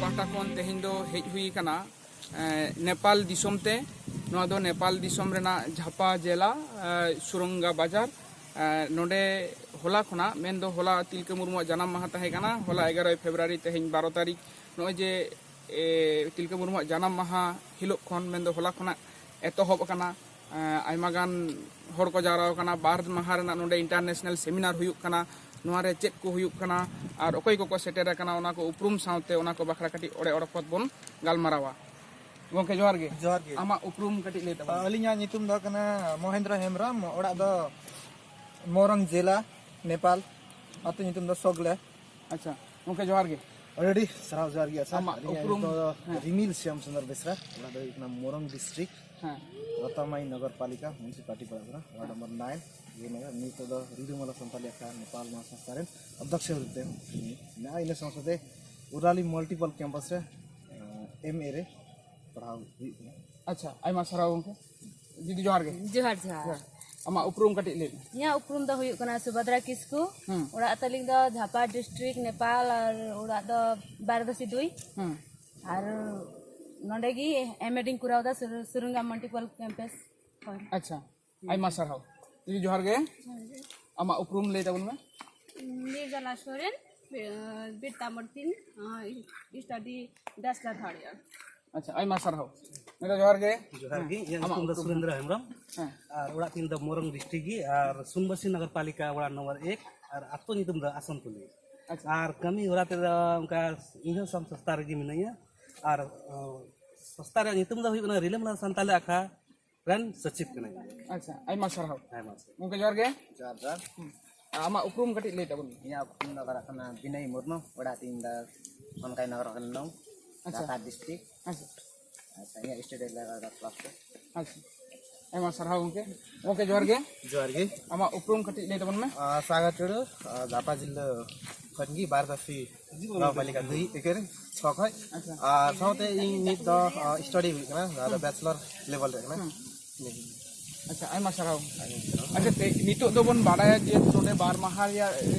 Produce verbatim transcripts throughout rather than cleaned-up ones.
ᱯᱟᱦᱴᱟ ᱠᱷᱚᱱ ᱛᱮᱦᱮᱧ ᱫᱚ ᱦᱮᱡ ᱦᱩᱭ ᱟᱠᱟᱱᱟ, ᱮ, ᱱᱮᱯᱟᱞ ᱫᱤᱥᱚᱢ ᱛᱮ᱾ ᱱᱚᱣᱟ ᱫᱚ ᱱᱮᱯᱟᱞ ᱫᱤᱥᱚᱢ ᱨᱮᱱᱟᱜ ᱡᱷᱟᱯᱟ ᱡᱮᱞᱟ, ᱮ, ᱥᱩᱨᱚᱝᱜᱟ ᱵᱟᱡᱟᱨ᱾ ᱮ, ᱱᱚᱰᱮ ᱦᱚᱞᱟ ᱠᱷᱚᱱᱟᱜ, ᱢᱮᱱᱫᱚ ᱦᱚᱞᱟ ᱛᱤᱞᱠᱟᱹ ᱢᱩᱨᱢᱩᱣᱟᱜ ᱡᱟᱱᱟᱢ ᱢᱟᱦᱟ ᱛᱟᱦᱮᱸ ᱠᱟᱱᱟ, ᱦᱚᱞᱟ ᱮᱜᱟᱨᱚᱭ ᱯᱷᱮᱵᱽᱨᱩᱣᱟᱨᱤ, ᱛᱮᱦᱮᱧ ᱵᱟᱨᱚ ᱛᱟᱹᱨᱤᱠᱷ, ᱱᱚᱜᱼᱚᱭ ᱡᱮ, ᱮ, ᱛᱤᱞᱠᱟᱹ ᱢᱩᱨᱢᱩᱣᱟᱜ ᱡᱟᱱᱟᱢ ᱢᱟᱦᱟ ᱦᱤᱞᱳᱜ ᱠᱷᱚᱱ, ᱢᱮᱱᱫᱚ ᱦᱚᱞᱟ ᱠᱷᱚᱱᱟᱜ ᱮᱛᱚᱦᱚᱵ ᱟᱠᱟᱱᱟ᱾ ᱮ, ᱟᱭᱢᱟ ᱜᱟᱱ ᱦᱚᱲ ᱠᱚ ᱡᱟᱣᱨᱟ ᱟᱠᱟᱱᱟ᱾ ᱵᱟᱨ ᱢᱟᱦᱟ ᱨᱮᱱᱟᱜ ᱱᱚᱰᱮ ᱤᱱᱴᱟᱨᱱᱮᱥᱱᱟᱞ ᱥᱮᱢᱤᱱᱟᱨ ᱦᱩᱭᱩᱜ ᱠᱟᱱᱟ᱾ ᱱᱚᱣᱟ ᱨᱮ ᱪᱮᱫ ᱠᱚ ᱦᱩᱭᱩᱜ ᱠᱟᱱᱟ ᱟᱨ ᱚᱠᱚᱭ ᱠᱚᱠᱚ ᱥᱮᱴᱮᱨ ᱟᱠᱟᱱᱟ, ᱚᱱᱟ ᱠᱚ ᱩᱯᱨᱩᱢ ᱥᱟᱶᱛᱮ ᱚᱱᱟ ᱠᱚ ᱵᱟᱠᱷᱨᱟ ᱠᱟᱹᱴᱤᱡ ᱚᱲᱮ ᱚᱲᱚᱠ ᱯᱚᱫ ᱵᱚᱱ ᱜᱟᱞᱢᱟᱨᱟᱣᱟ᱾ ᱜᱚᱢᱠᱮ, ᱡᱚᱦᱟᱨ ᱜᱮ᱾ ᱡᱚᱦᱟᱨ ᱜᱮ᱾ ᱟᱢᱟᱜ ᱩᱯᱨᱩᱢ ᱠᱟᱹᱴᱤᱡ ᱞᱟᱹᱭ ᱛᱟᱵᱚᱱ ᱢᱮ᱾ ᱟᱹᱞᱤᱧᱟᱜ ᱧᱩᱛᱩᱢ ᱫᱚ ᱠᱟᱱᱟ ᱢᱚᱦᱮᱱᱫᱨᱚ ᱦᱮᱢᱵᱨᱚᱢ, ᱚᱲᱟᱜ ᱫᱚ ᱢᱚᱨᱚᱝ ᱡᱮᱞᱟ, ᱱᱮᱯᱟᱞ᱾ ᱟᱹᱛᱩ ᱧᱩᱛᱩᱢ ᱫᱚ ᱥᱚᱜᱞᱮ᱾ ᱟᱪᱪᱷᱟ, ᱜᱚᱢᱠᱮ, ᱡᱚᱦᱟᱨ ᱜᱮ᱾ ᱟᱹᱰᱤ ᱥᱟᱨᱦᱟᱣ, ᱡᱚᱦᱟᱨ ᱜᱮ᱾ ᱟᱪᱪᱷᱟ, ᱟᱢᱟᱜ ᱟᱹᱞᱤᱧᱟᱜ ᱩᱯᱨᱩᱢ? ᱧᱩᱛᱩᱢ ᱫᱚ ᱦᱮᱸ᱾ ᱨᱤᱢᱤᱞ ᱥᱭᱟᱢ ᱥᱩᱱᱫᱚᱨ ᱵᱮᱥᱨᱟ, ᱚᱲᱟᱜ ᱫᱚ ᱦᱩᱭᱩᱜ ᱠᱟᱱᱟ ᱢᱚᱨᱚᱝ ᱰᱤᱥᱴᱨᱤᱠᱴ, ᱦᱮᱸ᱾ ᱨᱟᱛᱟᱢᱟᱭ ᱱᱚᱜᱚᱨ ᱯᱟᱞᱤᱠᱟ, ᱢᱩᱱᱥᱤᱯᱟᱞᱤᱴᱤ ᱯᱟᱲᱟᱜ ᱠᱟᱱᱟ, ᱣᱟᱨᱰ ᱱᱚᱢᱵᱚᱨ ᱱᱟᱭᱤᱱ, ᱤᱭᱟᱹ ᱱᱚᱜᱚᱨ᱾ ᱱᱤᱛᱚᱜ ᱫᱚ ᱨᱤᱞᱟᱹᱢᱟᱞᱟ ᱥᱟᱱᱛᱟᱞᱤ ᱟᱠᱷᱲᱟ ᱱᱮᱯᱟᱞ ᱢᱚᱦᱟᱥᱚᱝᱥᱛᱷᱟ ᱨᱮᱱ ᱚᱫᱽᱫᱷᱚᱠᱥᱚ ᱨᱩᱯ ᱛᱮ ᱢᱮᱱᱟᱜᱼᱟ᱾ ᱤᱱᱟᱹ ᱥᱟᱶ ᱥᱟᱶᱛᱮ ᱩᱨᱟᱞᱤ ᱢᱟᱞᱴᱤᱯᱚᱞ ᱠᱮᱢᱯᱟᱥ ᱨᱮ, ᱮᱢ ᱮ ᱨᱮ ᱯᱟᱲᱦᱟᱣ ᱦᱩᱭᱩᱜ ᱠᱟᱱᱟ᱾ ᱟᱪᱪᱷᱟ, ᱟᱭᱢᱟ ᱥᱟᱨᱦᱟᱣ ᱜᱚᱢᱠᱮ᱾ ᱫᱤᱫᱤ, ᱡᱚᱦᱟᱨ ᱜᱮ᱾ ᱡᱚᱦᱟᱨ, ᱡᱚᱦᱟᱨ᱾ ᱦᱮᱸ, ᱟᱢᱟᱜ ᱩᱯᱨᱩᱢ ᱠᱟᱹᱴᱤᱡ ᱞᱟᱹᱭ ᱢᱮ᱾ ᱤᱧᱟᱹᱜ ᱩᱯᱨᱩᱢ ᱫᱚ ᱦᱩᱭᱩᱜ ᱠᱟᱱᱟ ᱥᱩᱵᱷᱚᱫᱨᱟ ᱠᱤᱥᱠᱩ᱾ ᱦᱩᱸ᱾ ᱚᱲᱟᱜ ᱛᱟᱹᱞᱤᱧ ᱫᱚ ᱡᱷᱟᱯᱟ ᱰᱤᱥᱴᱨᱤᱠᱴ, ᱱᱮᱯᱟᱞ, ᱟᱨ ᱚᱲᱟᱜ ᱫᱚ ᱵᱟᱨᱫᱟᱥᱤ ᱫᱩᱭ᱾ ᱦᱩᱸ᱾ ᱟᱨ ᱱᱚᱰᱮ ᱜᱮ ᱮᱢ ᱮ ᱰᱤᱧ ᱠᱚᱨᱟᱣ ᱮᱫᱟ, ᱥᱩᱨ-, ᱥᱩᱨᱩᱝᱜᱟ ᱢᱟᱞᱴᱤᱯᱚᱞ ᱠᱮᱢᱯᱟᱥ ᱠᱷᱚᱱ᱾ ᱟᱪᱪᱷᱟ, ᱟᱭᱢᱟ ᱥᱟᱨᱦᱟᱣ᱾ ᱫᱤᱫᱤ, ᱡᱚᱦᱟᱨ ᱜᱮ᱾ ᱡᱚᱦᱟᱨ ᱜᱮ᱾ ᱟᱢᱟᱜ ᱩᱯᱨᱩᱢ ᱞᱟᱹᱭ ᱛᱟᱵᱚᱱ ᱢᱮ᱾ ᱢᱤᱨᱡᱟᱞᱟ ᱥᱚᱨᱮᱱ, ᱵᱤᱨᱛᱟᱢᱚᱨ ᱛᱤᱱ, ᱥᱴᱟᱰᱤ ᱵᱮᱪᱞᱟᱨ ᱛᱷᱟᱨᱰ ᱤᱭᱟᱨ᱾ ᱟᱪᱪᱷᱟ, ᱟᱭᱢᱟ ᱥᱟᱨᱦᱟᱣ᱾ ᱢᱮᱱᱫᱟ ᱡᱚᱦᱟᱨ ᱜᱮ᱾ ᱡᱚᱦᱟᱨ ᱜᱮ, ᱤᱧᱟᱹᱜ ᱟᱢᱟᱜ ᱧᱩᱛᱩᱢ ᱫᱚ ᱩᱯᱨᱩᱢ? ᱥᱩᱨᱮᱱᱫᱨᱚ ᱦᱮᱢᱵᱨᱚᱢ᱾ ᱦᱮᱸ᱾ ᱟᱨ ᱚᱲᱟᱜ ᱛᱤᱧ ᱫᱚ ᱢᱚᱨᱚᱝ ᱰᱤᱥᱴᱨᱤᱠᱴ ᱜᱮ, ᱟᱨ ᱥᱩᱱᱵᱟᱥᱤ ᱱᱚᱜᱚᱨ ᱯᱟᱞᱤᱠᱟ ᱚᱲᱟᱜ ᱱᱚᱢᱵᱚᱨ ᱮᱠ, ᱟᱨ ᱟᱛᱳ ᱧᱩᱛᱩᱢ ᱫᱚ ᱟᱥᱚᱱᱯᱩᱞᱤ᱾ ᱟᱪᱪᱷᱟ᱾ ᱟᱨ ᱠᱟᱹᱢᱤ ᱦᱚᱨᱟ ᱛᱮᱫᱚ ᱚᱱᱠᱟ ᱤᱧ ᱦᱚᱸ ᱥᱚᱝ-, ᱥᱚᱝᱥᱛᱷᱟ ᱨᱮᱜᱮ ᱢᱤᱱᱟᱹᱧᱟ᱾ ᱟᱨ, ᱚ, ᱥᱚᱝᱥᱛᱷᱟ ᱨᱮᱭᱟᱜ ᱧᱩᱛᱩᱢ ᱫᱚ ᱦᱩᱭᱩᱜ ᱠᱟᱱᱟ ᱨᱤᱞᱟᱹᱢᱟᱞᱟ ᱥᱟᱱᱛᱟᱞᱤ ᱟᱠᱷᱲᱟ ᱨᱮᱱ ᱥᱚᱪᱤᱵᱽ ᱠᱟᱹᱱᱟᱹᱧ᱾ ᱟᱪᱪᱷᱟ, ᱟᱭᱢᱟ ᱥᱟᱨᱦᱟᱣ᱾ ᱦᱮᱸ, ᱢᱟ᱾ ᱜᱚᱢᱠᱮ, ᱡᱚᱦᱟᱨ ᱜᱮ᱾ ᱡᱚᱦᱟᱨ, ᱡᱚᱦᱟᱨ᱾ ᱦᱩᱸ᱾ ᱟᱢᱟᱜ ᱩᱯᱨᱩᱢ ᱠᱟᱹᱴᱤᱡ ᱞᱟᱹᱭ ᱛᱟᱵᱚᱱ ᱢᱮ᱾ ᱤᱧᱟᱹᱜ ᱩᱯᱨᱩᱢ ᱫᱚ ᱠᱟᱱᱟ ᱵᱤᱱᱚᱭ ᱢᱩᱨᱢᱩ, ᱚᱲᱟᱜ ᱛᱤᱧ ᱫᱚ ᱠᱚᱱᱠᱟᱭ ᱱᱚᱜᱚᱨ ᱠᱟᱱᱟ᱾ ᱟᱪᱪᱷᱟ᱾ ᱞᱟᱛᱟᱨ ᱰᱤᱥᱴᱨᱤᱠᱴ᱾ ᱟᱪᱪᱷᱟ᱾ ᱟᱪᱪᱷᱟ, ᱤᱧᱟᱹᱜ ᱥᱴᱮᱰᱤ ᱞᱮᱵᱮᱞ ᱫᱚ ᱠᱞᱟᱥ ᱴᱩ᱾ ᱟᱪᱪᱷᱟ, ᱟᱭᱢᱟ ᱥᱟᱨᱦᱟᱣ ᱜᱚᱢᱠᱮ᱾ ᱜᱚᱢᱠᱮ, ᱡᱚᱦᱟᱨ ᱜᱮ᱾ ᱡᱚᱦᱟᱨ ᱜᱮ᱾ ᱟᱢᱟᱜ ᱩᱯᱨᱩᱢ ᱠᱟᱹᱴᱤᱡ ᱞᱟᱹᱭ ᱛᱟᱵᱚᱱ ᱢᱮ᱾ ᱟᱨ ᱥᱟᱜᱟ ᱴᱩᱰᱩ, ᱟᱨ ᱫᱟᱯᱟ ᱡᱤᱞᱟᱹ ᱠᱷᱚᱱ ᱜᱮ ᱵᱟᱨᱫᱟᱥᱤ ᱜᱟᱶ ᱯᱟᱞᱤᱠᱟ ᱫᱩᱭ ᱮᱠᱮᱨ ᱪᱷᱚ ᱠᱷᱚᱡ᱾ ᱟᱪᱪᱷᱟ᱾ ᱟᱨ ᱥᱟᱶᱛᱮ ᱤᱧ ᱱᱤᱛ ᱫᱚ, ᱟᱨ, ᱥᱴᱟᱰᱤ ᱦᱩᱭᱩᱜ ᱠᱟᱱᱟ, ᱡᱟᱦᱟᱸ ᱫᱚ ᱦᱩᱸ᱾ ᱵᱮᱪᱞᱚᱨ ᱞᱮᱵᱮᱞ ᱨᱮ ᱠᱟᱱᱟ᱾ ᱦᱩᱸ᱾ ᱟᱪᱪᱷᱟ, ᱟᱭᱢᱟ ᱥᱟᱨᱦᱟᱣ᱾ ᱟᱪᱪᱷᱟ, ᱛᱮ ᱱᱤᱛᱚᱜ ᱫᱚᱵᱚᱱ ᱵᱟᱲᱟᱭᱟ ᱡᱮ ᱱᱚᱰᱮ ᱵᱟᱨ ᱢᱟᱦᱟ ᱨᱮᱭᱟᱜ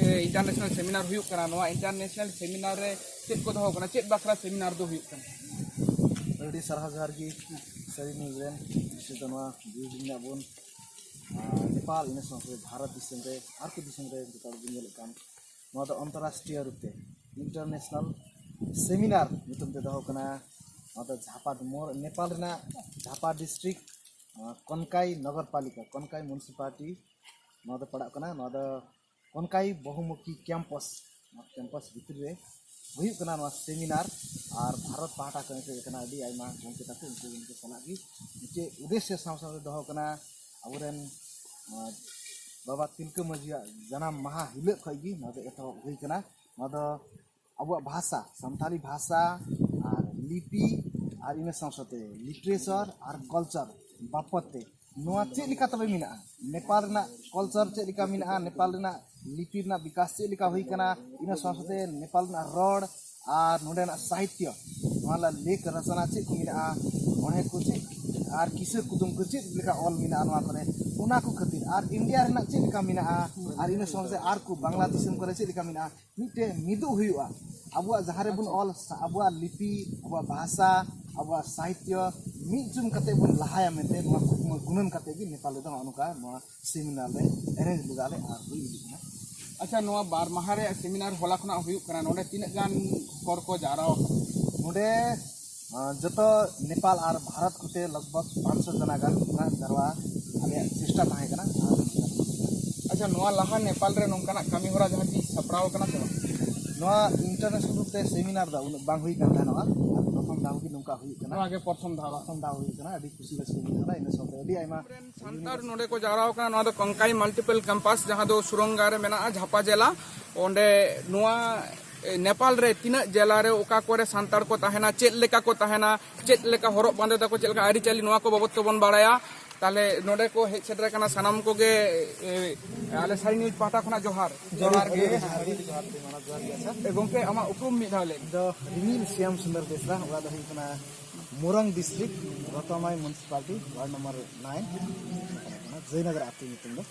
ᱤᱱᱴᱟᱨᱱᱮᱥᱱᱟᱞ ᱥᱮᱢᱤᱱᱟᱨ ᱦᱩᱭᱩᱜ ᱠᱟᱱᱟ᱾ ᱱᱚᱣᱟ ᱤᱱᱴᱟᱨᱱᱮᱥᱱᱟᱞ ᱥᱮᱢᱤᱱᱟᱨ ᱨᱮ ᱪᱮᱫ ᱠᱚ ᱫᱚᱦᱚ ᱠᱟᱱᱟ, ᱪᱮᱫ ᱵᱟᱠᱷᱨᱟ ᱥᱮᱢᱤᱱᱟᱨ ᱫᱚ ᱦᱩᱭᱩᱜ ᱠᱟᱱᱟ? ᱟᱹᱰᱤ ᱥᱟᱨᱦᱟᱣ, ᱡᱚᱦᱟᱨ ᱜᱮ᱾ ᱥᱟᱹᱨᱤ ᱱᱤᱭᱩᱡᱽ ᱨᱮᱱ ᱵᱤᱥᱮᱥ ᱫᱚ ᱱᱚᱣᱟ ᱵᱤᱨᱵᱷᱩᱢ ᱨᱮᱱᱟᱜ ᱵᱚᱱ ᱟᱨ ᱱᱮᱯᱟᱞ, ᱤᱱᱟᱹ ᱥᱟᱶᱛᱮ ᱵᱷᱟᱨᱚᱛ ᱫᱤᱥᱚᱢ ᱨᱮ ᱟᱨ ᱠᱚ ᱫᱤᱥᱚᱢ ᱨᱮ ᱡᱚᱛᱚ ᱦᱚᱲ ᱵᱚᱱ ᱧᱮᱞᱮᱫ ᱠᱟᱱ, ᱱᱚᱣᱟ ᱫᱚ ᱚᱱᱛᱚᱨᱨᱟᱥᱴᱨᱤᱭᱚ ᱨᱩᱯ ᱛᱮ ᱤᱱᱴᱟᱨᱱᱮᱥᱱᱟᱞ ᱥᱮᱢᱤᱱᱟᱨ ᱧᱩᱛᱩᱢ ᱛᱮ ᱫᱚᱦᱚ ᱠᱟᱱᱟ᱾ ᱱᱚᱣᱟ ᱫᱚ ᱡᱷᱟᱯᱟᱰ ᱢᱳᱲ, ᱱᱮᱯᱟᱞ ᱨᱮᱱᱟᱜ ᱡᱷᱟᱯᱟᱰ ᱰᱤᱥᱴᱨᱤᱠᱴ, ᱠᱚᱱᱠᱟᱭ ᱱᱚᱜᱚᱨ ᱯᱟᱞᱤᱠᱟ, ᱠᱚᱱᱠᱟᱭ ᱢᱩᱱᱥᱤᱯᱟᱞᱤᱴᱤ ᱱᱚᱣᱟ ᱫᱚ ᱯᱟᱲᱟᱜ ᱠᱟᱱᱟ᱾ ᱱᱚᱣᱟ ᱫᱚ ᱠᱚᱱᱠᱟᱭ ᱵᱚᱦᱩᱢᱩᱠᱷᱤ ᱠᱮᱢᱯᱟᱥ, ᱱᱚᱣᱟ ᱠᱮᱢᱯᱟᱥ ᱵᱷᱤᱛᱨᱤ ᱨᱮ ᱦᱩᱭᱩᱜ ᱠᱟᱱᱟ ᱱᱚᱣᱟ ᱥᱮᱢᱤᱱᱟᱨ᱾ ᱟᱨ ᱵᱷᱟᱨᱚᱛ ᱯᱟᱦᱴᱟ ᱠᱷᱚᱱ ᱦᱮᱡ ᱟᱠᱟᱱᱟ ᱟᱹᱰᱤ ᱟᱭᱢᱟ ᱜᱚᱢᱠᱮ ᱛᱟᱠᱚ, ᱩᱱᱠᱩ ᱜᱚᱢᱠᱮ ᱥᱟᱞᱟᱜ ᱜᱮ ᱢᱤᱫᱴᱮᱡ ᱩᱫᱽᱫᱮᱥᱥᱚ ᱥᱟᱶ ᱥᱟᱶᱛᱮ ᱫᱚᱦᱚ ᱠᱟᱱᱟ ᱟᱵᱚᱨᱮᱱ ᱟᱨ ᱵᱟᱵᱟ ᱛᱤᱞᱠᱟᱹ ᱢᱟᱹᱡᱷᱤᱭᱟᱜ ᱡᱟᱱᱟᱢ ᱢᱟᱦᱟ ᱦᱤᱞᱳᱜ ᱠᱷᱚᱱ ᱜᱮ ᱱᱚᱣᱟ ᱫᱚ ᱮᱛᱚᱦᱚᱵ ᱦᱩᱭ ᱠᱟᱱᱟ᱾ ᱱᱚᱣᱟ ᱫᱚ ᱟᱵᱚᱣᱟᱜ ᱵᱷᱟᱥᱟ, ᱥᱟᱱᱛᱟᱲᱤ ᱵᱷᱟᱥᱟ ᱟᱨ ᱞᱤᱯᱤ ᱟᱨ ᱤᱱᱟᱹ ᱥᱟᱶ ᱥᱟᱶᱛᱮ ᱞᱤᱴᱟᱨᱮᱪᱟᱨ ᱟᱨ ᱠᱟᱞᱪᱟᱨ ᱵᱟᱵᱚᱫ ᱛᱮ ᱱᱚᱣᱟ ᱪᱮᱫ ᱞᱮᱠᱟ ᱛᱚᱵᱮ ᱢᱮᱱᱟᱜᱼᱟ, ᱱᱮᱯᱟᱞ ᱨᱮᱱᱟᱜ ᱠᱟᱞᱪᱟᱨ ᱪᱮᱫ ᱞᱮᱠᱟ ᱢᱮᱱᱟᱜᱼᱟ, ᱱᱮᱯᱟᱞ ᱨᱮᱱᱟᱜ ᱞᱤᱯᱤ ᱨᱮᱱᱟᱜ ᱵᱤᱠᱟᱥ ᱪᱮᱫ ᱞᱮᱠᱟ ᱦᱩᱭ ᱠᱟᱱᱟ, ᱤᱱᱟᱹ ᱥᱟᱶ ᱥᱟᱶᱛᱮ ᱱᱮᱯᱟᱞ ᱨᱮᱱᱟᱜ ᱨᱚᱲ ᱟᱨ ᱱᱚᱰᱮᱱᱟᱜ ᱥᱟᱦᱤᱛᱭᱚ, ᱱᱚᱣᱟ ᱨᱮᱱᱟᱜ ᱞᱮᱠ ᱨᱟᱪᱟᱱᱟ ᱪᱮᱫ ᱠᱚ ᱢᱮᱱᱟᱜᱼᱟ, ᱚᱱᱮ ᱠᱚ ᱪᱮᱫ ᱟᱨ ᱠᱤᱥᱟᱹ ᱠᱩᱫᱩᱢ ᱠᱚ ᱪᱮᱫ ᱞᱮᱠᱟ ᱚᱞ ᱢᱮᱱᱟᱜᱼᱟ ᱱᱚᱣᱟ ᱠᱚᱨᱮ, ᱚᱱᱟ ᱠᱚ ᱠᱷᱟᱹᱛᱤᱨ ᱟᱨ ᱤᱱᱰᱤᱭᱟ ᱨᱮᱱᱟᱜ ᱪᱮᱫ ᱞᱮᱠᱟ ᱢᱮᱱᱟᱜᱼᱟ, ᱟᱨ ᱤᱱᱟᱹ ᱥᱟᱶᱛᱮ ᱟᱨ ᱠᱚ ᱵᱟᱝᱞᱟ ᱫᱤᱥᱚᱢ ᱠᱚᱨᱮ ᱪᱮᱫ ᱞᱮᱠᱟ ᱢᱮᱱᱟᱜᱼᱟ, ᱢᱤᱫᱴᱮᱡ ᱢᱤᱫᱚᱜ ᱦᱩᱭᱩᱜᱼᱟ᱾ ᱟᱵᱚᱣᱟᱜ ᱡᱟᱦᱟᱸ ᱨᱮᱵᱚᱱ ᱚᱞ, ᱟᱵᱚᱣᱟᱜ ᱞᱤᱯᱤ, ᱟᱵᱚᱣᱟᱜ ᱵᱷᱟᱥᱟ, ᱟᱵᱚᱣᱟᱜ ᱥᱟᱦᱤᱛᱭᱚ ᱢᱤᱫ ᱡᱩᱢ ᱠᱟᱛᱮ ᱵᱚᱱ ᱞᱟᱦᱟᱭᱟ ᱢᱮᱱᱛᱮ ᱱᱚᱣᱟ ᱠᱩᱠᱢᱩ ᱜᱩᱱᱟᱹᱱ ᱠᱟᱛᱮ ᱜᱮ ᱱᱮᱯᱟᱞ ᱨᱮᱫᱚ ᱱᱚᱜᱼᱚ ᱱᱚᱝᱠᱟ ᱱᱚᱣᱟ ᱥᱮᱢᱤᱱᱟᱨ ᱞᱮ ᱮᱨᱮᱧᱡᱽ ᱞᱮᱫᱟ ᱞᱮ ᱟᱨ ᱦᱩᱭ ᱤᱫᱤᱜ ᱠᱟᱱᱟ᱾ ᱟᱪᱪᱷᱟ, ᱱᱚᱣᱟ ᱵᱟᱨ ᱢᱟᱦᱟ ᱨᱮᱭᱟᱜ ᱥᱮᱢᱤᱱᱟᱨ ᱦᱚᱞᱟ ᱠᱷᱚᱱᱟᱜ ᱦᱩᱭᱩᱜ ᱠᱟᱱᱟ, ᱱᱚᱰᱮ ᱛᱤᱱᱟᱹᱜ ᱜᱟᱱ ᱦᱚᱲ ᱠᱚ ᱡᱟᱣᱨᱟ ᱟᱠᱟᱱᱟ? ᱱᱚᱰᱮ ᱟᱸ, ᱡᱚᱛᱚ ᱱᱮᱯᱟᱞ ᱟᱨ ᱵᱷᱟᱨᱚᱛ ᱠᱚᱛᱮ ᱞᱚᱜᱽᱵᱷᱚᱜᱽ ᱯᱟᱸᱪᱥᱚ ᱡᱚᱱᱟ ᱜᱟᱱ ᱚᱱᱟ ᱡᱟᱨᱣᱟ ᱟᱞᱮᱭᱟᱜ ᱪᱮᱥᱴᱟ ᱛᱟᱦᱮᱸ ᱠᱟᱱᱟ᱾ ᱟᱨ ᱟᱪᱪᱷᱟ, ᱱᱚᱣᱟ ᱞᱟᱦᱟ ᱱᱮᱯᱟᱞ ᱨᱮ ᱱᱚᱝᱠᱟᱱᱟᱜ ᱠᱟᱹᱢᱤ ᱦᱚᱨᱟ ᱡᱟᱦᱟᱸ ᱛᱤᱥ ᱥᱟᱯᱲᱟᱣ ᱟᱠᱟᱱᱟ ᱥᱮ ᱵᱟᱝ? ᱱᱚᱣᱟ ᱤᱱᱴᱟᱨᱱᱮᱥᱱᱟᱞ ᱨᱩᱯ ᱛᱮ ᱥᱮᱢᱤᱱᱟᱨ ᱫᱚ ᱩᱱᱟᱹᱜ ᱵᱟᱝ ᱦᱩᱭ ᱠᱟᱱ ᱛᱟᱦᱮᱱᱟ, ᱟᱨ ᱯᱨᱚᱛᱷᱚᱢ ᱫᱷᱟᱣ ᱜᱮ ᱱᱚᱝᱠᱟ ᱦᱩᱭᱩᱜ ᱠᱟᱱᱟ᱾ ᱱᱚᱣᱟ ᱜᱮ ᱯᱨᱚᱛᱷᱚᱢ ᱫᱷᱟᱣ᱾ ᱯᱨᱚᱛᱷᱚᱢ ᱫᱷᱟᱣ ᱦᱩᱭᱩᱜ ᱠᱟᱱᱟ, ᱟᱹᱰᱤ ᱠᱩᱥᱤ ᱨᱟᱹᱥᱠᱟᱹ ᱵᱩᱡᱷᱟᱹᱜ ᱠᱟᱱᱟ᱾ ᱤᱱᱟᱹ ᱥᱟᱶᱛᱮ ᱟᱹᱰᱤ ᱟᱭᱢᱟ ᱥᱟᱱᱛᱟᱲ ᱱᱚᱰᱮ ᱠᱚ ᱡᱟᱣᱨᱟ ᱟᱠᱟᱱᱟ᱾ ᱱᱚᱣᱟ ᱫᱚ ᱠᱚᱝᱠᱟᱭ ᱢᱟᱞᱴᱤᱯᱮᱞ ᱠᱮᱢᱯᱟᱥ, ᱡᱟᱦᱟᱸ ᱫᱚ ᱥᱩᱨᱚᱝᱜᱟ ᱨᱮ ᱢᱮᱱᱟᱜᱼᱟ, ᱡᱷᱟᱯᱟ ᱡᱮᱞᱟ᱾ ᱚᱸᱰᱮ ᱱᱚᱣᱟ ᱮ, ᱱᱮᱯᱟᱞ ᱨᱮ ᱛᱤᱱᱟᱹᱜ ᱡᱮᱞᱟ ᱨᱮ ᱚᱠᱟ ᱠᱚᱨᱮ ᱥᱟᱱᱛᱟᱲ ᱠᱚ ᱛᱟᱦᱮᱱᱟ, ᱪᱮᱫ ᱞᱮᱠᱟ ᱠᱚ ᱛᱟᱦᱮᱱᱟ, ᱪᱮᱫ ᱞᱮᱠᱟ ᱦᱚᱨᱚᱜ ᱵᱟᱸᱫᱮ ᱛᱟᱠᱚ, ᱪᱮᱫ ᱞᱮᱠᱟ ᱟᱹᱨᱤᱪᱟᱹᱞᱤ, ᱱᱚᱣᱟ ᱠᱚ ᱵᱟᱵᱚᱫ ᱛᱮᱵᱚᱱ ᱵᱟᱲᱟᱭᱟ᱾ ᱛᱟᱦᱞᱮ ᱱᱚᱰᱮ ᱠᱚ ᱦᱮᱡ ᱥᱮᱴᱮᱨ ᱟᱠᱟᱱᱟ ᱥᱟᱱᱟᱢ ᱠᱚᱜᱮ, ᱮ, ᱟᱞᱮ ᱥᱟᱭ ᱱᱤᱭᱩᱡᱽ ᱯᱟᱦᱴᱟ ᱠᱷᱚᱱᱟᱜ ᱡᱚᱦᱟᱨ᱾ ᱡᱚᱦᱟᱨ ᱜᱮ᱾ ᱟᱹᱰᱤ ᱡᱚᱦᱟᱨ ᱜᱮ, ᱢᱟᱱᱟᱣ ᱡᱚᱦᱟᱨ ᱜᱮ᱾ ᱟᱪᱪᱷᱟ᱾ ᱮ, ᱜᱚᱢᱠᱮ, ᱟᱢᱟᱜ ᱩᱯᱨᱩᱢ ᱢᱤᱫ ᱫᱷᱟᱣ ᱞᱟᱹᱭ ᱢᱮ᱾ ᱤᱧ ᱫᱚ ᱨᱤᱢᱤᱞ ᱥᱤᱭᱟᱢ ᱥᱩᱱᱫᱚᱨ ᱵᱮᱥᱨᱟ, ᱚᱲᱟᱜ ᱫᱚ ᱦᱩᱭᱩᱜ ᱠᱟᱱᱟ Morang district, ᱨᱚᱛᱟᱢᱟᱭ ᱢᱩᱱᱤᱥᱤᱯᱟᱞᱤᱴᱤ, word number nine, ᱡᱚᱭᱱᱚᱜᱚᱨ ᱟᱹᱛᱩ ᱧᱩᱛᱩᱢ ᱫᱚ᱾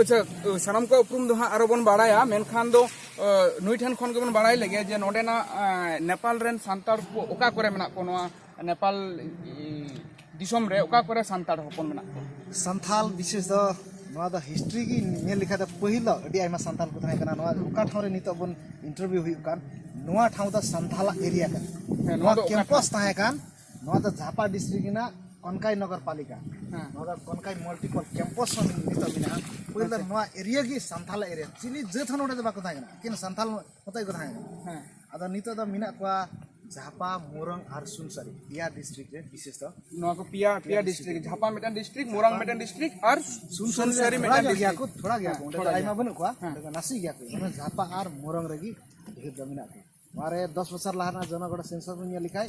ᱟᱪᱪᱷᱟ, ᱥᱟᱱᱟᱢ ᱠᱚᱣᱟᱜ ᱩᱯᱨᱩᱢ ᱫᱚ ᱦᱟᱸᱜ ᱟᱨᱚ ᱵᱚᱱ ᱵᱟᱲᱟᱭᱟ, ᱢᱮᱱᱠᱷᱟᱱ ᱫᱚ, ᱮ, ᱱᱩᱭ ᱴᱷᱮᱱ ᱠᱷᱚᱱ ᱜᱮᱵᱚᱱ ᱵᱟᱲᱟᱭ ᱞᱮᱜᱮ ᱡᱮ ᱱᱚᱰᱮᱱᱟᱜ, ᱮ, ᱱᱮᱯᱟᱞ ᱨᱮᱱ ᱥᱟᱱᱛᱟᱲ ᱠᱚ ᱚᱠᱟ ᱠᱚᱨᱮ ᱢᱮᱱᱟᱜ ᱠᱚᱣᱟ, ᱱᱚᱣᱟ ᱱᱮᱯᱟᱞ, ᱤ, ᱫᱤᱥᱚᱢ ᱨᱮ ᱚᱠᱟ ᱠᱚᱨᱮ ᱥᱟᱱᱛᱟᱲ ᱦᱚᱯᱚᱱ ᱢᱮᱱᱟᱜ ᱠᱚᱣᱟ? ᱥᱟᱱᱛᱟᱞ ᱵᱤᱥᱮᱥ ᱫᱚ, ᱱᱚᱣᱟ ᱫᱚ ᱦᱤᱥᱴᱨᱤ ᱜᱮ ᱧᱮᱞ ᱞᱮᱠᱷᱟᱱ ᱫᱚ ᱯᱟᱹᱦᱤᱞ ᱫᱚ ᱟᱹᱰᱤ ᱟᱭᱢᱟ ᱥᱟᱱᱛᱟᱞ ᱠᱚ ᱛᱟᱦᱮᱸ ᱠᱟᱱᱟ᱾ ᱱᱚᱣᱟ ᱚᱠᱟ ᱴᱷᱟᱶ ᱨᱮ ᱱᱤᱛᱚᱜ ᱵᱚᱱ ᱤᱱᱴᱟᱨᱵᱷᱤᱭᱩ ᱦᱩᱭᱩᱜ ᱠᱟᱱ, ᱱᱚᱣᱟ ᱴᱷᱟᱶ ᱫᱚ ᱥᱟᱱᱛᱟᱞᱟᱜ ᱮᱨᱤᱭᱟ ᱠᱟᱱᱟ᱾ ᱦᱮᱸ, ᱱᱚᱣᱟ ᱱᱚᱣᱟ ᱫᱚ ᱚᱠᱟ ᱠᱮᱢᱯᱟᱥ ᱴᱷᱟᱶ? ᱛᱟᱦᱮᱸ ᱠᱟᱱ, ᱱᱚᱣᱟ ᱫᱚ ᱡᱷᱟᱯᱟ ᱰᱤᱥᱴᱨᱤᱠᱴ ᱨᱮᱱᱟᱜ ᱠᱚᱱᱠᱟᱭ ᱱᱚᱜᱚᱨ ᱯᱟᱞᱤᱠᱟ᱾ ᱦᱮᱸ᱾ ᱱᱚᱣᱟ ᱫᱚ ᱠᱚᱱᱠᱟᱭ ᱢᱟᱞᱴᱤᱯᱚᱞ ᱠᱮᱢᱯᱟᱥ ᱦᱚᱸ ᱱᱤᱛᱚᱜ ᱢᱮᱱᱟᱜᱼᱟ᱾ ᱯᱟᱹᱦᱤᱞ ᱫᱚ ᱟᱪᱪᱷᱟ᱾ ᱱᱚᱣᱟ ᱮᱨᱤᱭᱟ ᱜᱮ ᱥᱟᱱᱛᱟᱞᱟᱜ ᱮᱨᱤᱭᱟ, ᱪᱤᱞᱤ ᱡᱟᱹᱛ ᱦᱚᱸ ᱱᱚᱰᱮ ᱫᱚ ᱵᱟᱠᱚ ᱛᱟᱦᱮᱸ ᱠᱟᱱᱟ, ᱮᱠᱮᱱ ᱥᱟᱱᱛᱟᱞ ᱢᱚᱛᱚ ᱜᱮᱠᱚ ᱛᱟᱦᱮᱸ ᱠᱟᱱᱟ᱾ ᱦᱮᱸ᱾ ᱟᱫᱚ ᱱᱤᱛᱚᱜ ᱫᱚ ᱢᱮᱱᱟᱜ ᱠᱚᱣᱟ ᱡᱷᱟᱯᱟ, ᱢᱩᱨᱚᱝ ᱟᱨ ᱥᱩᱱᱥᱟᱨᱤ, ᱯᱮᱭᱟ ᱰᱤᱥᱴᱨᱤᱠᱴ ᱨᱮ ᱵᱤᱥᱮᱥ ᱫᱚ᱾ ᱱᱚᱣᱟ ᱠᱚ ᱯᱮᱭᱟ, ᱯᱮᱭᱟ ᱯᱮᱭᱟ ᱰᱤᱥᱴᱨᱤᱠᱴ, ᱰᱤᱥᱴᱨᱤᱠᱴ᱾ ᱡᱷᱟᱯᱟ ᱢᱤᱫᱴᱟᱝ ᱰᱤᱥᱴᱨᱤᱠᱴ, ᱢᱩᱨᱟᱝ ᱢᱤᱫᱴᱟᱝ ᱰᱤᱥᱴᱨᱤᱠᱴ ᱟᱨ ᱥᱩᱱᱥᱟᱨᱤ ᱨᱮ ᱥᱩᱱᱥᱟᱨᱤ ᱛᱷᱚᱲᱟ ᱢᱤᱫᱴᱟᱝ ᱧᱚᱜ ᱜᱮᱭᱟ ᱰᱤᱥᱴᱨᱤᱠᱴ᱾ ᱠᱚ, ᱛᱷᱚᱲᱟ ᱜᱮᱭᱟ ᱦᱮᱸ, ᱠᱚ, ᱚᱸᱰᱮ ᱫᱚ ᱛᱷᱚᱲᱟ ᱟᱭᱢᱟ ᱜᱮᱭᱟ᱾ ᱵᱟᱹᱱᱩᱜ ᱠᱚᱣᱟ, ᱦᱮᱸ᱾ ᱚᱸᱰᱮ ᱫᱚ ᱱᱟᱥᱮ ᱜᱮᱭᱟ ᱠᱚ, ᱚᱱᱟ ᱡᱷᱟᱯᱟ ᱟᱨ ᱢᱩᱨᱚᱝ ᱨᱮᱜᱮ ᱰᱷᱮᱨ ᱫᱚ ᱢᱮᱱᱟᱜ ᱠᱚᱣᱟ᱾ ᱱᱚᱣᱟ ᱨᱮ ᱫᱚᱥ ᱵᱚᱪᱷᱚᱨ ᱞᱟᱦᱟ ᱨᱮᱱᱟᱜ ᱡᱚᱱᱚᱜᱚᱬᱟ ᱥᱮᱱᱥᱟᱥ ᱵᱚᱱ ᱧᱮᱞ ᱞᱮᱠᱷᱟᱡ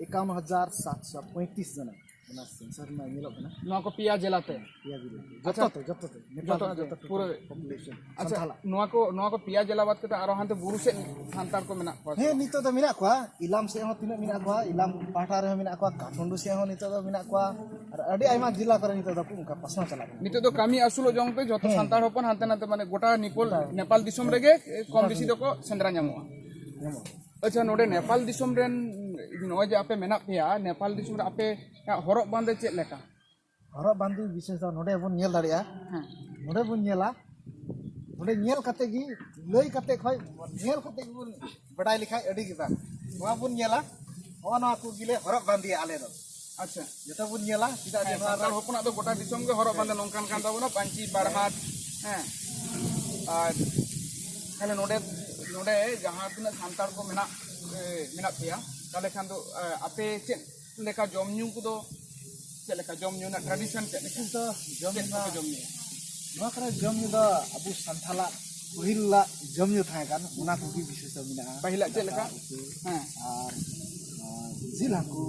ᱮᱠᱟᱣᱱ ᱦᱟᱡᱟᱨ ᱥᱟᱛᱥᱚ ᱯᱚᱸᱭᱛᱨᱤᱥ ᱡᱚᱱᱟ᱾ ᱚᱱᱟ ᱥᱮᱱᱥᱟᱨ ᱨᱮᱱᱟᱜ ᱧᱮᱞᱚᱜ ᱠᱟᱱᱟ᱾ ᱱᱚᱣᱟ ᱠᱚ ᱯᱮᱭᱟ ᱡᱮᱞᱟ ᱛᱮ? ᱯᱮᱭᱟ ᱡᱮᱞᱟ ᱛᱮ᱾ ᱟᱪᱪᱷᱟ᱾ ᱡᱚᱛᱚ ᱛᱮ, ᱡᱚᱛᱚ ᱛᱮ᱾ ᱱᱮᱯᱟᱞ ᱡᱚᱛᱚ ᱨᱮᱱᱟᱜ ᱛᱮ, ᱡᱚᱛᱚ ᱯᱩᱨᱟᱹ᱾ ᱯᱚᱯᱩᱞᱮᱥᱚᱱ ᱟᱪᱪᱷᱟ, ᱥᱟᱱᱛᱟᱞᱟᱜ᱾ ᱱᱚᱣᱟ ᱠᱚ, ᱱᱚᱣᱟ ᱠᱚ ᱯᱮᱭᱟ ᱡᱮᱞᱟ ᱵᱟᱫ ᱠᱟᱛᱮ ᱟᱨᱚ ᱦᱟᱱᱛᱮ ᱵᱩᱨᱩ ᱥᱮᱫ ᱥᱟᱱᱛᱟᱲ ᱠᱚ ᱢᱮᱱᱟᱜ ᱠᱚᱣᱟ ᱥᱮ ᱦᱮᱸ, ᱵᱟᱝ? ᱱᱤᱛᱚᱜ ᱫᱚ ᱢᱮᱱᱟᱜ ᱠᱚᱣᱟ᱾ ᱤᱞᱟᱢ ᱥᱮᱫ ᱦᱚᱸ ᱛᱤᱱᱟᱹᱜ ᱢᱮᱱᱟᱜ ᱠᱚᱣᱟ, ᱤᱞᱟᱢ ᱯᱟᱦᱴᱟ ᱨᱮᱦᱚᱸ ᱢᱮᱱᱟᱜ ᱠᱚᱣᱟ, ᱠᱟᱴᱷᱢᱟᱱᱰᱩ ᱥᱮᱫ ᱦᱚᱸ ᱱᱤᱛᱚᱜ ᱫᱚ ᱢᱮᱱᱟᱜ ᱠᱚᱣᱟ, ᱟᱨ ᱟᱹᱰᱤ ᱟᱭᱢᱟ ᱡᱮᱞᱟ ᱠᱚᱨᱮ ᱱᱤᱛᱚᱜ ᱫᱚ ᱚᱱᱠᱟ ᱯᱟᱥᱱᱟᱣ ᱪᱟᱞᱟᱜ ᱠᱟᱱᱟ᱾ ᱱᱤᱛᱚᱜ ᱫᱚ ᱠᱟᱹᱢᱤ ᱟᱹᱥᱩᱞᱚᱜ ᱡᱚᱝ ᱛᱮ ᱡᱚᱛᱚ ᱦᱮᱸ᱾ ᱥᱟᱱᱛᱟᱲ ᱦᱚᱯᱚᱱ ᱦᱟᱱᱛᱮ ᱱᱟᱛᱮ, ᱢᱟᱱᱮ, ᱜᱚᱴᱟ ᱱᱮᱯᱟᱞ, ᱜᱚᱴᱟ᱾ ᱱᱮᱯᱟᱞ ᱫᱤᱥᱚᱢ ᱨᱮᱜᱮ ᱠᱚᱢ ᱵᱮᱥᱤ ᱫᱚᱠᱚ ᱥᱮᱸᱫᱽᱨᱟ ᱧᱟᱢᱚᱜᱼᱟ᱾ ᱧᱟᱢᱚᱜᱼᱟ᱾ ᱟᱪᱪᱷᱟ, ᱱᱚᱰᱮ ᱱᱮᱯᱟᱞ ᱫᱤᱥᱚᱢ ᱨᱮᱱ, ᱱᱚᱜᱼᱚᱭ ᱡᱮ ᱟᱯᱮ ᱢᱮᱱᱟᱜ ᱯᱮᱭᱟ, ᱱᱮᱯᱟᱞ ᱫᱤᱥᱚᱢ ᱨᱮ ᱟᱯᱮᱭᱟᱜ ᱦᱚᱨᱚᱜ ᱵᱟᱸᱫᱮ ᱪᱮᱫ ᱞᱮᱠᱟ? ᱦᱚᱨᱚᱜ ᱵᱟᱸᱫᱮ ᱵᱤᱥᱮᱥ ᱫᱚ ᱱᱚᱰᱮ ᱵᱚᱱ ᱧᱮᱞ ᱫᱟᱲᱮᱭᱟᱜᱼᱟ᱾ ᱦᱮᱸ᱾ ᱱᱚᱰᱮ ᱵᱚᱱ ᱧᱮᱞᱟ, ᱱᱚᱰᱮ ᱧᱮᱞ ᱠᱟᱛᱮ ᱜᱮ, ᱞᱟᱹᱭ ᱠᱟᱛᱮ ᱠᱷᱚᱡ, ᱧᱮᱞ ᱠᱟᱛᱮ ᱜᱮᱵᱚᱱ ᱵᱟᱰᱟᱭ ᱞᱮᱠᱷᱟᱡ ᱟᱹᱰᱤ ᱜᱮ ᱵᱟᱝ᱾ ᱱᱚᱣᱟ ᱵᱚᱱ ᱧᱮᱞᱟ, ᱱᱚᱜᱼᱚ ᱱᱚᱣᱟ ᱠᱚ ᱜᱮᱞᱮ ᱦᱚᱨᱚᱜ ᱵᱟᱸᱫᱮᱭᱟ ᱟᱞᱮ ᱫᱚ᱾ ᱟᱪᱪᱷᱟ᱾ ᱡᱚᱛᱚ ᱵᱚᱱ ᱧᱮᱞᱟ, ᱪᱮᱫᱟᱜ ᱡᱮ ᱦᱮᱸ, ᱱᱚᱣᱟ ᱥᱟᱱᱛᱟᱲ ᱫᱚ ᱦᱚᱯᱚᱱᱟᱜ ᱫᱚ ᱜᱚᱴᱟ ᱫᱤᱥᱚᱢ ᱜᱮ ᱦᱚᱨᱚᱜ ᱵᱟᱸᱫᱮ ᱱᱚᱝᱠᱟᱱ ᱠᱟᱱ ᱛᱟᱵᱚᱱᱟ, ᱯᱟᱹᱧᱪᱤ ᱯᱟᱲᱦᱟᱴ, ᱦᱮᱸ᱾ ᱟᱨ ᱛᱟᱦᱞᱮ ᱱᱚᱰᱮ, ᱱᱚᱰᱮ ᱡᱟᱦᱟᱸ ᱛᱤᱱᱟᱹᱜ ᱥᱟᱱᱛᱟᱲ ᱠᱚ ᱢᱮᱱᱟᱜ, ᱮ, ᱢᱮᱱᱟᱜ ᱯᱮᱭᱟ, ᱛᱟᱦᱞᱮ ᱠᱷᱟᱱ ᱫᱚ, ᱮ, ᱟᱯᱮ ᱪᱮᱫ ᱞᱮᱠᱟ ᱡᱚᱢ ᱧᱩ ᱠᱚᱫᱚ, ᱪᱮᱫ ᱞᱮᱠᱟ ᱡᱚᱢ ᱧᱩ ᱨᱮᱱᱟᱜ ᱴᱨᱟᱰᱤᱥᱚᱱ ᱪᱮᱫ ᱞᱮᱠᱟ? ᱵᱤᱥᱮᱥ ᱫᱚ ᱡᱚᱢ ᱪᱮᱫ ᱧᱩ ᱠᱚᱯᱮ ᱫᱚ ᱡᱚᱢ ᱧᱩᱭᱟ? ᱱᱚᱣᱟ ᱠᱚᱨᱮ ᱡᱚᱢ ᱧᱩ ᱫᱚ ᱟᱵᱚ ᱥᱟᱱᱛᱟᱞᱟᱜ ᱯᱟᱹᱦᱤᱞᱟᱜ ᱡᱚᱢ ᱧᱩ ᱛᱟᱦᱮᱸ ᱠᱟᱱ, ᱚᱱᱟ ᱠᱚᱜᱮ ᱵᱤᱥᱮᱥ ᱫᱚ ᱢᱮᱱᱟᱜᱼᱟ᱾ ᱯᱟᱹᱦᱤᱞᱟᱜ ᱪᱮᱫ ᱞᱮᱠᱟ? ᱫᱟᱠᱟ ᱩᱛᱩ ᱦᱮᱸ᱾ ᱟᱨ, ᱟᱨ ᱡᱤᱞ ᱦᱟᱹᱠᱩ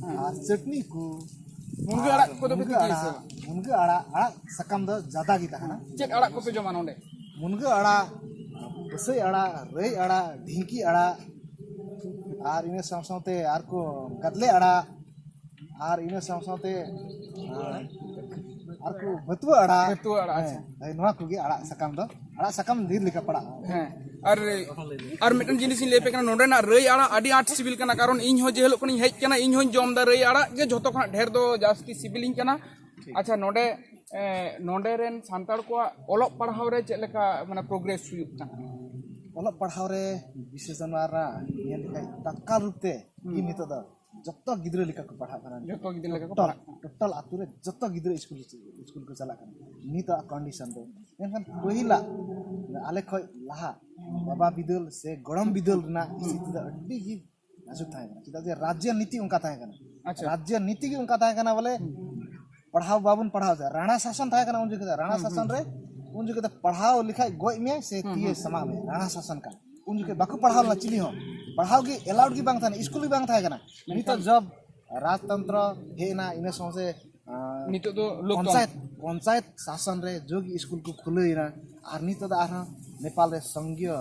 ᱦᱮᱸ᱾ ᱟᱨ ᱪᱟᱹᱴᱱᱤ ᱠᱚ᱾ ᱢᱩᱱᱜᱟᱹ ᱟᱲᱟᱜ ᱠᱚᱫᱚ ᱯᱮ ᱢᱩᱱᱜᱟᱹ ᱛᱤᱠᱤᱭᱟ ᱥᱮ ᱟᱲᱟᱜ, ᱵᱟᱝ? ᱢᱩᱱᱜᱟᱹ ᱟᱲᱟᱜ, ᱟᱲᱟᱜ ᱥᱟᱠᱟᱢ ᱫᱚ ᱡᱟᱫᱟ ᱜᱮ ᱛᱟᱦᱮᱱᱟ᱾ ᱪᱮᱫ ᱟᱲᱟᱜ ᱠᱚᱯᱮ ᱡᱚᱢᱟ ᱱᱚᱰᱮ? ᱢᱩᱱᱜᱟᱹ ᱟᱲᱟᱜ, ᱵᱟᱹᱥᱟᱹᱭ ᱟᱲᱟᱜ, ᱨᱟᱹᱭ ᱟᱲᱟᱜ, ᱰᱷᱤᱝᱠᱤ ᱟᱲᱟᱜ, ᱟᱨ ᱤᱱᱟᱹ ᱥᱟᱶ ᱥᱟᱶᱛᱮ ᱟᱨ ᱠᱚ ᱜᱟᱫᱞᱮ ᱟᱲᱟᱜ, ᱟᱨ ᱤᱱᱟᱹ ᱥᱟᱶ ᱥᱟᱶᱛᱮ, ᱟᱨ, ᱟᱨ ᱠᱚ ᱵᱷᱟᱹᱛᱩᱣᱟᱹ ᱟᱲᱟᱜ᱾ ᱵᱷᱟᱹᱛᱩᱣᱟᱹ ᱟᱲᱟᱜ, ᱟᱪᱪᱷᱟ᱾ ᱦᱮᱸ, ᱦᱳᱭ, ᱱᱚᱣᱟ ᱠᱚᱜᱮ ᱟᱲᱟᱜ ᱥᱟᱠᱟᱢ ᱫᱚ, ᱟᱲᱟᱜ ᱥᱟᱠᱟᱢ ᱰᱷᱮᱨ ᱞᱮᱠᱟ ᱯᱟᱲᱟᱜᱼᱟ᱾ ᱦᱮᱸ, ᱟᱨ, ᱟᱨ ᱢᱤᱫᱴᱮᱱ ᱡᱤᱱᱤᱥ ᱤᱧ ᱞᱟᱹᱭ ᱟᱯᱮ ᱠᱟᱱᱟ, ᱱᱚᱰᱮᱱᱟᱜ ᱨᱟᱹᱭ ᱟᱲᱟᱜ ᱟᱹᱰᱤ ᱟᱸᱴ ᱥᱤᱵᱤᱞ ᱠᱟᱱᱟ, ᱠᱟᱨᱚᱱ ᱤᱧ ᱦᱚᱸ ᱡᱮ ᱦᱤᱞᱳᱜ ᱠᱷᱚᱱᱤᱧ ᱦᱮᱡ ᱠᱟᱱᱟ, ᱤᱧ ᱦᱚᱸᱧ ᱡᱚᱢ ᱮᱫᱟ ᱨᱟᱹᱭ ᱟᱲᱟᱜ ᱜᱮ ᱡᱷᱚᱛᱚ ᱠᱷᱚᱱᱟᱜ ᱰᱷᱮᱨ ᱫᱚ ᱡᱟᱹᱥᱛᱤ ᱥᱤᱵᱤᱞᱤᱧ ᱠᱟᱱᱟ᱾ ᱟᱪᱪᱷᱟ, ᱱᱚᱰᱮ, ᱮ, ᱱᱚᱰᱮ ᱨᱮᱱ ᱥᱟᱱᱛᱟᱲ ᱠᱚᱣᱟᱜ ᱚᱞᱚᱜ ᱯᱟᱲᱦᱟᱣ ᱨᱮ ᱪᱮᱫ ᱞᱮᱠᱟ, ᱢᱟᱱᱮ, ᱯᱨᱳᱜᱨᱮᱥ ᱦᱩᱭᱩᱜ ᱠᱟᱱᱟ? ᱚᱞᱚᱜ ᱯᱟᱲᱦᱟᱣ ᱨᱮ ᱵᱤᱥᱮᱥ ᱱᱚᱣᱟ ᱨᱮᱱᱟᱜ ᱧᱮᱞ ᱞᱮᱠᱷᱟᱡ ᱛᱟᱛᱠᱟᱞ ᱨᱩᱯ ᱛᱮ ᱦᱩᱸ᱾ ᱜᱮ ᱱᱤᱛᱚᱜ ᱫᱚ ᱡᱚᱛᱚ ᱜᱤᱫᱽᱨᱟᱹ ᱞᱮᱠᱟ ᱠᱚ ᱯᱟᱲᱦᱟᱜ ᱠᱟᱱᱟ᱾ ᱡᱚᱛᱚ ᱜᱤᱫᱽᱨᱟᱹ ᱞᱮᱠᱟ ᱠᱚ ᱴᱳᱴᱟᱞ, ᱯᱟᱲᱦᱟᱜ ᱠᱟᱱᱟ᱾ ᱴᱳᱴᱟᱞ ᱟᱛᱳ ᱨᱮ ᱡᱚᱛᱚ ᱜᱤᱫᱽᱨᱟᱹ ᱥᱠᱩᱞ, ᱥᱠᱩᱞ ᱠᱚ ᱪᱟᱞᱟᱜ ᱠᱟᱱᱟ ᱱᱤᱛᱚᱜ ᱠᱚᱱᱰᱤᱥᱚᱱ ᱫᱚ᱾ ᱢᱮᱱᱠᱷᱟᱱ ᱯᱟᱹᱦᱤᱞᱟᱜ ᱟᱞᱮ ᱠᱷᱚᱡ ᱞᱟᱦᱟ ᱵᱟᱵᱟ ᱵᱤᱫᱟᱹᱞ ᱥᱮ ᱜᱚᱲᱚᱢ ᱵᱤᱫᱟᱹᱞ ᱨᱮᱱᱟᱜ ᱦᱩᱸ᱾ ᱥᱛᱷᱤᱛᱤ ᱫᱚ ᱟᱹᱰᱤ ᱜᱮ ᱱᱟᱡᱩᱠ ᱛᱟᱦᱮᱸ ᱠᱟᱱᱟ, ᱪᱮᱫᱟᱜ ᱡᱮ ᱨᱟᱡᱽᱡᱚ ᱱᱤᱛᱤ ᱚᱱᱠᱟ ᱛᱟᱦᱮᱸ ᱠᱟᱱᱟ᱾ ᱟᱪᱪᱷᱟ᱾ ᱨᱟᱡᱽᱡᱚ ᱱᱤᱛᱤ ᱜᱮ ᱚᱱᱠᱟ ᱛᱟᱦᱮᱸ ᱠᱟᱱᱟ, ᱵᱚᱞᱮ ᱦᱩᱸ᱾ ᱯᱟᱲᱦᱟᱣ ᱵᱟᱵᱚᱱ ᱯᱟᱲᱦᱟᱣ ᱫᱟ, ᱨᱟᱬᱟ ᱥᱟᱥᱚᱱ ᱛᱟᱦᱮᱸ ᱠᱟᱱᱟ ᱩᱱ ᱡᱚᱠᱷᱮᱡ ᱫᱚ, ᱨᱟᱬᱟ ᱦᱩᱸ, ᱦᱩᱸ, ᱥᱟᱥᱚᱱ ᱨᱮ ᱦᱩᱸ᱾ ᱩᱱ ᱡᱚᱠᱷᱮᱡ ᱫᱚ ᱯᱟᱲᱦᱟᱣ ᱞᱮᱠᱷᱟᱡ ᱜᱚᱡ ᱢᱮ ᱥᱮ ᱦᱩᱸ, ᱛᱤᱭᱮ ᱦᱩᱸ᱾ ᱥᱟᱢᱟᱜ ᱢᱮ, ᱨᱟᱬᱟ ᱥᱟᱥᱚᱱ ᱠᱟᱱ᱾ ᱩᱱ ᱡᱚᱠᱷᱮᱡ ᱵᱟᱠᱚ ᱯᱟᱲᱦᱟᱣ ᱞᱮᱱᱟ ᱪᱤᱞᱤ ᱦᱚᱸ, ᱯᱟᱲᱦᱟᱣ ᱜᱮ ᱮᱞᱟᱣᱰ ᱜᱮ ᱵᱟᱝ ᱛᱟᱦᱮᱸ ᱠᱟᱱᱟ, ᱥᱠᱩᱞ ᱜᱮ ᱵᱟᱝ ᱛᱟᱦᱮᱸ ᱠᱟᱱᱟ᱾ ᱢᱮᱱᱠᱷᱟᱱ ᱱᱤᱛᱚᱜ ᱡᱚᱵ ᱨᱟᱡᱽᱛᱚᱱᱛᱨᱚ ᱦᱮᱡ ᱮᱱᱟ, ᱤᱱᱟᱹ ᱥᱟᱶᱛᱮ, ᱟᱸ, ᱱᱤᱛᱚᱜ ᱫᱚ ᱞᱳᱠᱛᱚᱱᱛᱨᱚ᱾ ᱯᱚᱧᱪᱟᱭᱮᱛ, ᱯᱚᱧᱪᱟᱭᱮᱛ ᱥᱟᱥᱚᱱ ᱨᱮ ᱡᱚᱜ ᱥᱠᱩᱞ ᱠᱚ ᱠᱷᱩᱞᱟᱹᱣ ᱮᱱᱟ, ᱟᱨ ᱱᱤᱛᱚᱜ ᱫᱚ ᱟᱨᱦᱚᱸ ᱱᱮᱯᱟᱞ ᱨᱮ ᱥᱚᱝᱜᱷᱤᱭᱚ,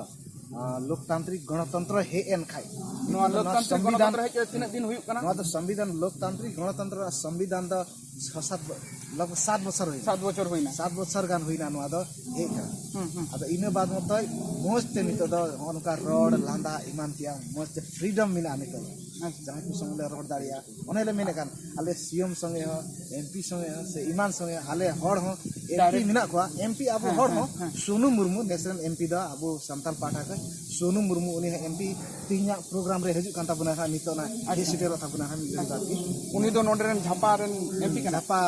ᱟᱸ, ᱞᱳᱠᱛᱟᱱᱛᱨᱤᱠ ᱜᱚᱱᱚᱛᱚᱱᱛᱨᱚ ᱦᱮᱡ ᱮᱱ ᱠᱷᱟᱡ, ᱱᱚᱣᱟ ᱱᱤᱛᱚᱜ ᱫᱚ ᱞᱳᱠᱛᱟᱱᱛᱨᱤᱠ ᱥᱚᱝᱵᱤᱫᱷᱟᱱ, ᱜᱚᱱᱚᱛᱚᱱᱛᱨᱚ ᱦᱮᱡ ᱠᱟᱛᱮ ᱛᱤᱱᱟᱹᱜ ᱫᱤᱱ ᱦᱩᱭᱩᱜ ᱠᱟᱱᱟ? ᱱᱚᱣᱟ ᱫᱚ ᱥᱚᱝᱵᱤᱫᱷᱟᱱ, ᱞᱳᱠᱛᱟᱱᱛᱨᱤᱠ ᱜᱚᱱᱚᱛᱚᱱᱛᱨᱚ ᱨᱮᱱᱟᱜ ᱥᱚᱝᱵᱤᱫᱷᱟᱱ ᱫᱚ ᱪᱷᱚ ᱥᱟᱛ ᱵᱚ-, ᱞᱚᱜᱽ ᱥᱟᱛ ᱵᱚᱪᱷᱚᱨ ᱦᱩᱭᱱᱟ᱾ ᱥᱟᱛ ᱵᱚᱪᱷᱚᱨ ᱦᱩᱭᱱᱟ᱾ ᱥᱟᱛ ᱵᱚᱪᱷᱚᱨ ᱜᱟᱱ ᱦᱩᱭᱱᱟ ᱱᱚᱣᱟ ᱫᱚ ᱦᱮᱡ ᱠᱟᱱᱟ᱾ ᱦᱩᱸ, ᱦᱩᱸ᱾ ᱟᱫᱚ ᱤᱱᱟᱹ ᱵᱟᱫ ᱢᱚᱛᱚᱡ ᱢᱚᱡᱽ ᱛᱮ ᱱᱤᱛᱚᱜ ᱫᱚ ᱱᱚᱜᱼᱚ ᱱᱚᱝᱠᱟ ᱨᱚᱲ, ᱞᱟᱸᱫᱟ, ᱮᱢᱟᱱ ᱛᱮᱭᱟᱜ ᱢᱚᱡᱽ ᱛᱮ ᱯᱷᱨᱤᱰᱚᱢ ᱢᱮᱱᱟᱜᱼᱟ ᱱᱤᱛᱚᱜ ᱫᱚ᱾ ᱟᱪᱪᱷᱟ᱾ ᱡᱟᱦᱟᱸᱭ ᱠᱚ ᱥᱚᱸᱜᱮ ᱞᱮ ᱨᱚᱲ ᱫᱟᱲᱮᱭᱟᱜᱼᱟ᱾ ᱚᱱᱮ ᱞᱮ ᱢᱮᱱᱮᱫ ᱠᱟᱱ, ᱟᱞᱮ ᱥᱤ ᱮᱢ ᱥᱚᱸᱜᱮ ᱦᱚᱸ, ᱮᱢ ᱯᱤ ᱥᱚᱸᱜᱮ ᱦᱚᱸ, ᱥᱮ ᱮᱢᱟᱱ ᱥᱚᱸᱜᱮ ᱦᱚᱸ, ᱟᱞᱮ ᱦᱚᱲ ᱦᱚᱸ, ᱮᱢ ᱯᱤ direct ᱢᱮᱱᱟᱜ ᱠᱚᱣᱟ, ᱮᱢ ᱯᱤ ᱟᱵᱚ ᱦᱮᱸ, ᱦᱚᱲ ᱦᱮᱸ, ᱦᱚᱸ, ᱦᱮᱸ᱾ ᱥᱳᱱᱩ ᱢᱩᱨᱢᱩ, ᱱᱮᱥ ᱨᱮᱱ ᱮᱢ ᱯᱤ ᱫᱚ ᱟᱵᱚ ᱥᱟᱱᱛᱟᱞ ᱯᱟᱦᱴᱟ ᱠᱷᱚᱱ, ᱥᱳᱱᱩ ᱢᱩᱨᱢᱩ, ᱩᱱᱤ ᱦᱚᱸ ᱮᱢ ᱯᱤ ᱛᱮᱦᱮᱧᱟᱜ ᱯᱨᱳᱜᱨᱟᱢ ᱨᱮ ᱦᱤᱡᱩᱜ ᱠᱟᱱ ᱛᱟᱵᱚᱱᱟ ᱦᱟᱸᱜ, ᱱᱤᱛᱚᱜ ᱱᱟᱜ ᱦᱮᱡ ᱟᱪᱪᱷᱟ᱾ ᱥᱮᱴᱮᱨᱚᱜ ᱛᱟᱵᱚᱱᱟ ᱦᱟᱸᱜ ᱢᱤᱫ ᱜᱷᱟᱹᱲᱤ ᱵᱟᱫᱽ ᱜᱮ᱾ ᱩᱱᱤ ᱫᱚ ᱱᱚᱰᱮ ᱨᱮᱱ ᱡᱷᱟᱯᱟ ᱨᱮᱱ ᱮᱢ ᱯᱤ ᱠᱟᱱᱟ? ᱡᱷᱟᱯᱟ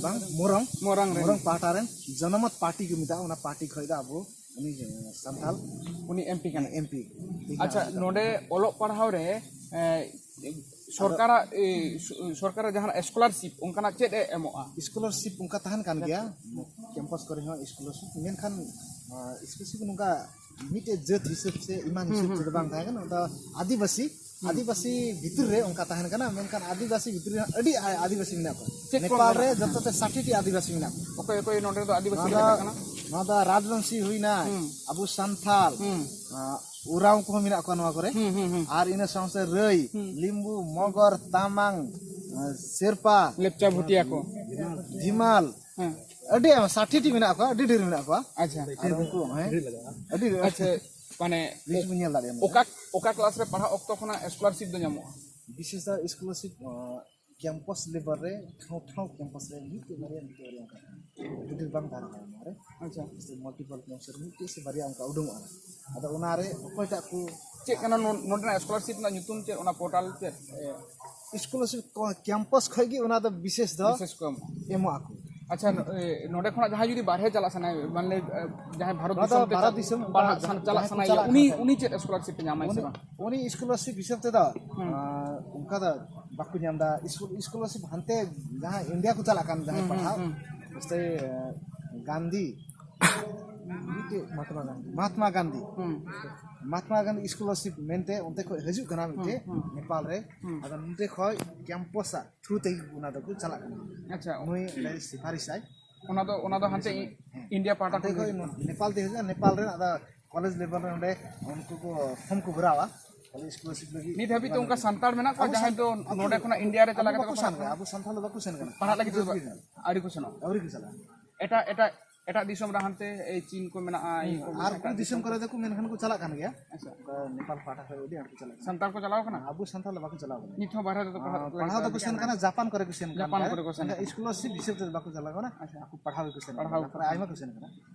ᱵᱟᱝ, ᱢᱚᱨᱚᱝ᱾ ᱢᱚᱨᱚᱝ ᱨᱮᱱ᱾ ᱢᱚᱨᱚᱝ ᱯᱟᱦᱴᱟ ᱨᱮᱱ, ᱡᱚᱱᱚᱢᱚᱛ ᱯᱟᱨᱴᱤ ᱠᱚ ᱢᱮᱛᱟᱜᱼᱟ, ᱚᱱᱟ ᱯᱟᱨᱴᱤ ᱠᱷᱚᱱ ᱫᱚ ᱟᱵᱚ ᱩᱱᱤ ᱥᱟᱱᱛᱟᱞ ᱩᱱᱤ ᱮᱢ ᱯᱤ ᱠᱟᱱᱟᱭ᱾ M P. ᱟᱪᱪᱷᱟ, ᱱᱚᱰᱮ ᱚᱞᱚᱜ ᱯᱟᱲᱦᱟᱣ ᱨᱮ, ᱮ, ᱥᱚᱨᱠᱟᱨᱟᱜ, ᱮ, ᱥᱚᱨᱠᱟᱨᱟᱜ ᱡᱟᱦᱟᱱᱟᱜ ᱥᱠᱚᱞᱟᱨᱥᱤᱯ ᱚᱱᱠᱟᱱᱟᱜ ᱪᱮᱫ ᱮ ᱮᱢᱚᱜᱼᱟ? ᱥᱠᱚᱞᱟᱨᱥᱤᱯ ᱚᱱᱠᱟ ᱛᱟᱦᱮᱱ ᱠᱟᱱ ᱜᱮᱭᱟ, ᱠᱮᱢᱯᱟᱥ ᱠᱚᱨᱮ ᱦᱚᱸ ᱥᱠᱚᱞᱟᱨᱥᱤᱯ, ᱢᱮᱱᱠᱷᱟᱱ, ᱟ, ᱥᱯᱮᱥᱤᱯᱷᱤᱠ ᱱᱚᱝᱠᱟ ᱢᱤᱫᱴᱮᱡ ᱡᱟᱹᱛ ᱦᱤᱥᱟᱹᱵ ᱥᱮ ᱮᱢᱟᱱ ᱦᱤᱥᱟᱹᱵ ᱦᱩᱸ, ᱛᱮᱫᱚ ᱦᱩᱸ᱾ ᱵᱟᱝ ᱛᱟᱦᱮᱸ ᱠᱟᱱᱟ, ᱚᱱᱟ ᱫᱚ ᱟᱹᱫᱤᱵᱟᱹᱥᱤ ᱟᱹᱫᱤᱵᱟᱹᱥᱤ ᱵᱷᱤᱛᱤᱨ ᱨᱮ ᱚᱱᱠᱟ ᱛᱟᱦᱮᱱ ᱠᱟᱱᱟ, ᱢᱮᱱᱠᱷᱟᱱ ᱟᱹᱫᱤᱵᱟᱹᱥᱤ ᱵᱷᱤᱛᱤᱨ ᱨᱮ ᱟᱹᱰᱤ ᱟᱹᱫᱤᱵᱟᱹᱥᱤ ᱢᱮᱱᱟᱜ ᱠᱚᱣᱟ᱾ ᱪᱮᱫ ᱠᱚ ᱱᱮᱯᱟᱞ ᱨᱮ ᱢᱮᱱᱟᱜ ᱡᱚᱛᱚ ᱛᱮ ᱥᱟᱴᱷᱤ ᱴᱤ ᱟᱹᱫᱤᱵᱟᱹᱥᱤ ᱢᱮᱱᱟᱜ ᱠᱚᱣᱟ᱾ ᱚᱠᱚᱭ ᱚᱠᱚᱭ ᱱᱚᱰᱮ ᱫᱚ ᱟᱹᱫᱤᱵᱟᱹᱥᱤ ᱱᱚᱣᱟ ᱞᱮᱠᱟ ᱫᱚ, ᱠᱟᱱᱟ? ᱱᱚᱣᱟ ᱫᱚ ᱨᱟᱡᱽᱵᱚᱝᱥᱤ ᱦᱩᱭᱱᱟ, ᱦᱩᱸ᱾ ᱟᱵᱚ ᱥᱟᱱᱛᱟᱞ, ᱦᱩᱸ᱾ ᱟᱸ, ᱩᱨᱟᱣ ᱠᱚᱦᱚᱸ ᱢᱮᱱᱟᱜ ᱠᱚᱣᱟ ᱱᱚᱣᱟ ᱠᱚᱨᱮ᱾ ᱦᱩᱸ, ᱦᱩᱸ, ᱦᱩᱸ᱾ ᱟᱨ ᱤᱱᱟᱹ ᱥᱟᱶᱛᱮ ᱨᱟᱹᱭ, ᱦᱩᱸ᱾ ᱞᱤᱢᱵᱩ, ᱢᱚᱜᱚᱨ, ᱛᱟᱢᱟᱝ, ᱟᱸ, ᱥᱮᱨᱯᱟ, ᱞᱮᱯᱪᱟ ᱵᱷᱩᱴᱤᱭᱟ ᱠᱚ᱾ ᱫᱷᱤᱢᱟᱞ, ᱦᱮᱸ᱾ ᱟᱹᱰᱤ ᱟᱭᱢᱟ, ᱥᱟᱴᱷᱤ ᱴᱤ ᱢᱮᱱᱟᱜ ᱠᱚᱣᱟ, ᱟᱹᱰᱤ ᱰᱷᱮᱨ ᱢᱮᱱᱟᱜ ᱠᱚᱣᱟ᱾ ᱟᱪᱪᱷᱟ᱾ ᱟᱨ ᱩᱱᱠᱩ, ᱦᱮᱸ, ᱟᱹᱰᱤ ᱰᱷᱮᱨ᱾ ᱟᱪᱪᱷᱟ, ᱢᱟᱱᱮ ᱞᱤᱥᱴ ᱵᱚᱱ ᱧᱮᱞ ᱫᱟᱲᱮᱭᱟᱜᱼᱟ᱾ ᱚᱠᱟ, ᱚᱠᱟ ᱠᱞᱟᱥ ᱨᱮ ᱯᱟᱲᱦᱟᱜ ᱚᱠᱛᱚ ᱠᱷᱚᱱᱟᱜ ᱥᱠᱚᱞᱟᱨᱥᱤᱯ ᱫᱚ ᱧᱟᱢᱚᱜᱼᱟ? ᱵᱤᱥᱮᱥ ᱫᱚ ᱥᱠᱚᱞᱟᱨᱥᱤᱯ, ᱟᱸ, ᱠᱮᱢᱯᱟᱥ ᱞᱮᱵᱮᱞ ᱨᱮ ᱴᱷᱟᱶ ᱴᱷᱟᱶ ᱠᱮᱢᱯᱟᱥ ᱨᱮ ᱢᱤᱫᱴᱮᱡ ᱵᱟᱨᱭᱟ, ᱢᱤᱫᱴᱮᱡ ᱵᱟᱨᱭᱟ ᱚᱱᱠᱟ ᱛᱟᱦᱮᱱᱟ᱾ ᱟᱹᱰᱤ ᱰᱷᱮᱨ ᱵᱟᱝ ᱛᱟᱦᱮᱱᱟ ᱱᱚᱣᱟ ᱨᱮ᱾ ᱟᱪᱪᱷᱟ᱾ ᱡᱮ ᱢᱟᱞᱴᱤᱯᱟᱞ ᱠᱮᱢᱯᱟᱥ ᱨᱮ ᱢᱤᱫᱴᱮᱡ ᱥᱮ ᱵᱟᱨᱭᱟ ᱚᱱᱠᱟ ᱩᱰᱩᱝᱚᱜᱼᱟ᱾ ᱟᱫᱚ ᱚᱱᱟ ᱨᱮ ᱚᱠᱚᱭᱴᱟᱜ ᱠᱚ ᱪᱮᱫ ᱠᱟᱱᱟ ᱱᱚ-, ᱱᱚᱰᱮᱱᱟᱜ ᱥᱠᱚᱞᱟᱨᱥᱤᱯ ᱨᱮᱱᱟᱜ ᱧᱩᱛᱩᱢ ᱪᱮᱫ? ᱚᱱᱟ ᱯᱳᱨᱴᱟᱞ ᱪᱮᱫ? ᱮ, ᱥᱠᱚᱞᱟᱨᱥᱤᱯ ᱠᱚ-, ᱠᱮᱢᱯᱟᱥ ᱠᱷᱚᱡ ᱜᱮ ᱚᱱᱟ ᱫᱚ ᱵᱤᱥᱮᱥ ᱫᱚ ᱵᱤᱥᱮᱥ ᱠᱚ ᱮᱢᱚᱜᱼᱟ᱾ ᱮᱢᱚᱜ ᱟᱠᱚ᱾ ᱟᱪᱪᱷᱟ, ᱱᱚ-, ᱮ, ᱱᱚᱰᱮ ᱠᱷᱚᱱᱟᱜ ᱡᱟᱦᱟᱸᱭ ᱡᱩᱫᱤ ᱵᱟᱨᱦᱮ ᱪᱟᱞᱟᱜ ᱥᱟᱱᱟᱭᱮ, ᱢᱟᱱᱮ, ᱮ, ᱡᱟᱦᱟᱸᱭ ᱵᱷᱟᱨᱚᱛ ᱱᱚᱣᱟ ᱫᱚ ᱫᱤᱥᱚᱢ ᱛᱮ ᱵᱷᱟᱨᱚᱛ ᱪᱟᱞᱟᱜ, ᱫᱤᱥᱚᱢ ᱯᱟᱲᱦᱟᱜ ᱡᱟᱦᱟᱸᱭ ᱥᱟᱱ-, ᱠᱚ ᱪᱟᱞᱟᱜ ᱪᱟᱞᱟᱜ ᱠᱟᱱ ᱥᱟᱱᱟᱭᱮᱭᱟ, ᱠᱷᱟᱡ ᱩᱱᱤ, ᱩᱱᱤ ᱪᱮᱫ ᱥᱠᱚᱞᱟᱨᱥᱤᱯ ᱮ ᱧᱟᱢᱟᱭ ᱥᱮ ᱩᱱᱤ, ᱵᱟᱝ? ᱩᱱᱤ ᱥᱠᱚᱞᱟᱨᱥᱤᱯ ᱦᱤᱥᱟᱹᱵ ᱛᱮᱫᱚ, ᱦᱩᱸ᱾ ᱟᱸ, ᱚᱱᱠᱟ ᱫᱚ ᱵᱟᱠᱚ ᱧᱟᱢ ᱮᱫᱟ᱾ ᱥᱠᱚ-, ᱥᱠᱚᱞᱟᱨᱥᱤᱯ ᱦᱟᱱᱛᱮ ᱡᱟᱦᱟᱸ ᱤᱱᱰᱤᱭᱟ ᱠᱚ ᱪᱟᱞᱟᱜ ᱠᱟᱱ, ᱡᱟᱦᱟᱸᱭ ᱦᱩᱸ, ᱦᱩᱸ, ᱯᱟᱲᱦᱟᱣ, ᱦᱩᱸ᱾ ᱡᱮᱥᱮ, ᱟᱸ, ᱜᱟᱱᱫᱷᱤ, ᱢᱤᱫᱴᱮᱡ ᱢᱚᱦᱟᱛᱢᱟ ᱜᱟᱱᱫᱷᱤ᱾ ᱢᱚᱦᱟᱛᱢᱟ ᱜᱟᱱᱫᱷᱤ᱾ ᱦᱩᱸ᱾ ᱢᱚᱦᱟᱛᱢᱟ ᱜᱟᱱᱫᱷᱤ ᱥᱠᱚᱞᱟᱨᱥᱤᱯ ᱢᱮᱱᱛᱮ ᱚᱱᱛᱮ ᱠᱷᱚᱡ ᱦᱤᱡᱩᱜ ᱠᱟᱱᱟ ᱢᱤᱫᱴᱮᱡ ᱦᱩᱸ, ᱦᱩᱸ᱾ ᱱᱮᱯᱟᱞ ᱨᱮ᱾ ᱦᱩᱸ᱾ ᱟᱫᱚ ᱱᱚᱛᱮ ᱠᱷᱚᱡ ᱠᱮᱢᱯᱟᱥ ᱟᱜ ᱛᱷᱨᱩ ᱛᱮᱜᱮ ᱚᱱᱟ ᱫᱚᱠᱚ ᱪᱟᱞᱟᱜ ᱠᱟᱱᱟ᱾ ᱟᱪᱪᱷᱟ᱾ ᱱᱩᱭ ᱚᱸᱰᱮ ᱥᱤᱯᱟᱨᱤᱥ ᱟᱭ᱾ ᱚᱱᱟ ᱫᱚ, ᱚᱱᱟ ᱫᱚ ᱦᱟᱱᱛᱮ ᱤ-, ᱦᱮᱸ᱾ ᱤᱱᱰᱤᱭᱟ ᱯᱟᱦᱴᱟ ᱦᱟᱱᱛᱮ ᱠᱷᱚᱱ ᱠᱷᱚᱡ ᱦᱤᱡᱩᱜ ᱠᱟᱱᱟ᱾ ᱱᱮᱯᱟᱞ ᱛᱮ ᱦᱤᱡᱩᱜᱼᱟ, ᱱᱮᱯᱟᱞ ᱨᱮᱱ ᱟᱫᱚ ᱠᱚᱞᱮᱡᱽ ᱞᱮᱵᱮᱞ ᱨᱮ ᱚᱸᱰᱮ ᱩᱱᱠᱩ ᱠᱚ ᱯᱷᱚᱨᱢ ᱠᱚ ᱵᱷᱚᱨᱟᱣᱟ᱾ ᱠᱷᱟᱹᱞᱤ ᱥᱠᱚᱞᱟᱨᱥᱤᱯ ᱞᱟᱹᱜᱤᱫ᱾ ᱱᱤᱛ ᱦᱟᱹᱵᱤᱡ ᱛᱮ ᱚᱱᱠᱟ ᱥᱟᱱᱛᱟᱲ ᱢᱮᱱᱟᱜ ᱠᱚᱣᱟ ᱟᱵᱚ ᱡᱟᱦᱟᱸᱭ ᱥᱟᱱ-, ᱫᱚ ᱟᱵᱚ ᱱᱚᱰᱮ ᱠᱷᱚᱱᱟᱜ ᱤᱱᱰᱤᱭᱟ ᱨᱮ ᱪᱟᱞᱟᱣ ᱟᱵᱚ ᱠᱟᱛᱮ ᱵᱟᱠᱚ ᱠᱚ ᱥᱮᱱ ᱯᱟᱲᱦᱟᱜ ᱠᱟᱱᱟ, ᱠᱟᱱᱟ? ᱟᱵᱚ ᱥᱟᱱᱛᱟᱲ ᱫᱚ ᱵᱟᱠᱚ ᱥᱮᱱ ᱠᱟᱱᱟ᱾ ᱯᱟᱲᱦᱟᱜ ᱞᱟᱹᱜᱤᱫ ᱫᱚ ᱟᱹᱣᱨᱤ ᱠᱚ ᱥᱮᱱᱚᱜᱼᱟ᱾ ᱟᱹᱣᱨᱤ ᱠᱚ ᱪᱟᱞᱟᱜᱼᱟ᱾ ᱮᱴᱟᱜ, ᱮᱴᱟᱜ, ᱮᱴᱟᱜ ᱫᱤᱥᱚᱢ ᱨᱮ ᱦᱟᱱᱛᱮ, ᱮᱭ, ᱪᱤᱱ ᱠᱚ ᱢᱮᱱᱟᱜᱼᱟ, ᱦᱩᱸ, ᱤᱭᱟᱹ ᱠᱚ ᱟᱨ ᱢᱮᱱᱟᱜᱼᱟ, ᱠᱩᱲᱤ ᱮᱴᱟᱜ ᱫᱤᱥᱚᱢ ᱫᱤᱥᱚᱢ ᱠᱚᱨᱮ ᱠᱚ᱾ ᱫᱚᱠᱚ ᱢᱮᱱᱠᱷᱟᱱ ᱠᱚ ᱪᱟᱞᱟᱜ ᱠᱟᱱ ᱜᱮᱭᱟ᱾ ᱟᱪᱪᱷᱟ᱾ ᱚᱱᱠᱟ ᱱᱮᱯᱟᱞ ᱯᱟᱦᱴᱟ ᱠᱷᱚᱱ ᱟᱹᱰᱤ ᱟᱸᱴ ᱠᱚ ᱪᱟᱞᱟᱜ ᱠᱟᱱᱟ᱾ ᱥᱟᱱᱛᱟᱲ ᱠᱚ ᱪᱟᱞᱟᱣ ᱠᱟᱱᱟ? ᱟᱵᱚ ᱥᱟᱱᱛᱟᱲ ᱫᱚ ᱵᱟᱠᱚ ᱪᱟᱞᱟᱣ ᱠᱟᱱᱟ᱾ ᱱᱤᱛ ᱦᱚᱸ ᱵᱟᱨᱦᱮ ᱨᱮᱫᱚ ᱯᱟᱲᱦᱟᱣ ᱯᱟᱲᱦᱟᱣ ᱫᱚᱠᱚ ᱥᱮᱱ ᱠᱟᱱᱟ, ᱡᱟᱯᱟᱱ ᱠᱚᱨᱮ ᱠᱚ ᱥᱮᱱ ᱠᱟᱱᱟ᱾ ᱡᱟᱯᱟᱱ ᱠᱚᱨᱮ ᱠᱚ ᱥᱮᱱ ᱢᱮᱱᱠᱷᱟᱱ ᱠᱟᱱᱟ᱾ ᱥᱠᱚᱞᱟᱨᱥᱤᱯ ᱦᱤᱥᱟᱹᱵ ᱛᱮᱫᱚ ᱵᱟᱠᱚ ᱪᱟᱞᱟᱣ ᱠᱟᱱᱟ᱾ ᱟᱪᱪᱷᱟ᱾ ᱟᱠᱚ ᱯᱟᱲᱦᱟᱣ ᱜᱮᱠᱚ ᱥᱮᱱ ᱯᱟᱲᱦᱟᱣ ᱠᱟᱱᱟ᱾ ᱜᱮᱠᱚ ᱛᱟᱨᱯᱚᱨᱮ ᱥᱮᱱ ᱟᱭᱢᱟ ᱠᱟᱱᱟ᱾ ᱠᱚ ᱥᱮᱱ ᱠᱟᱱᱟ᱾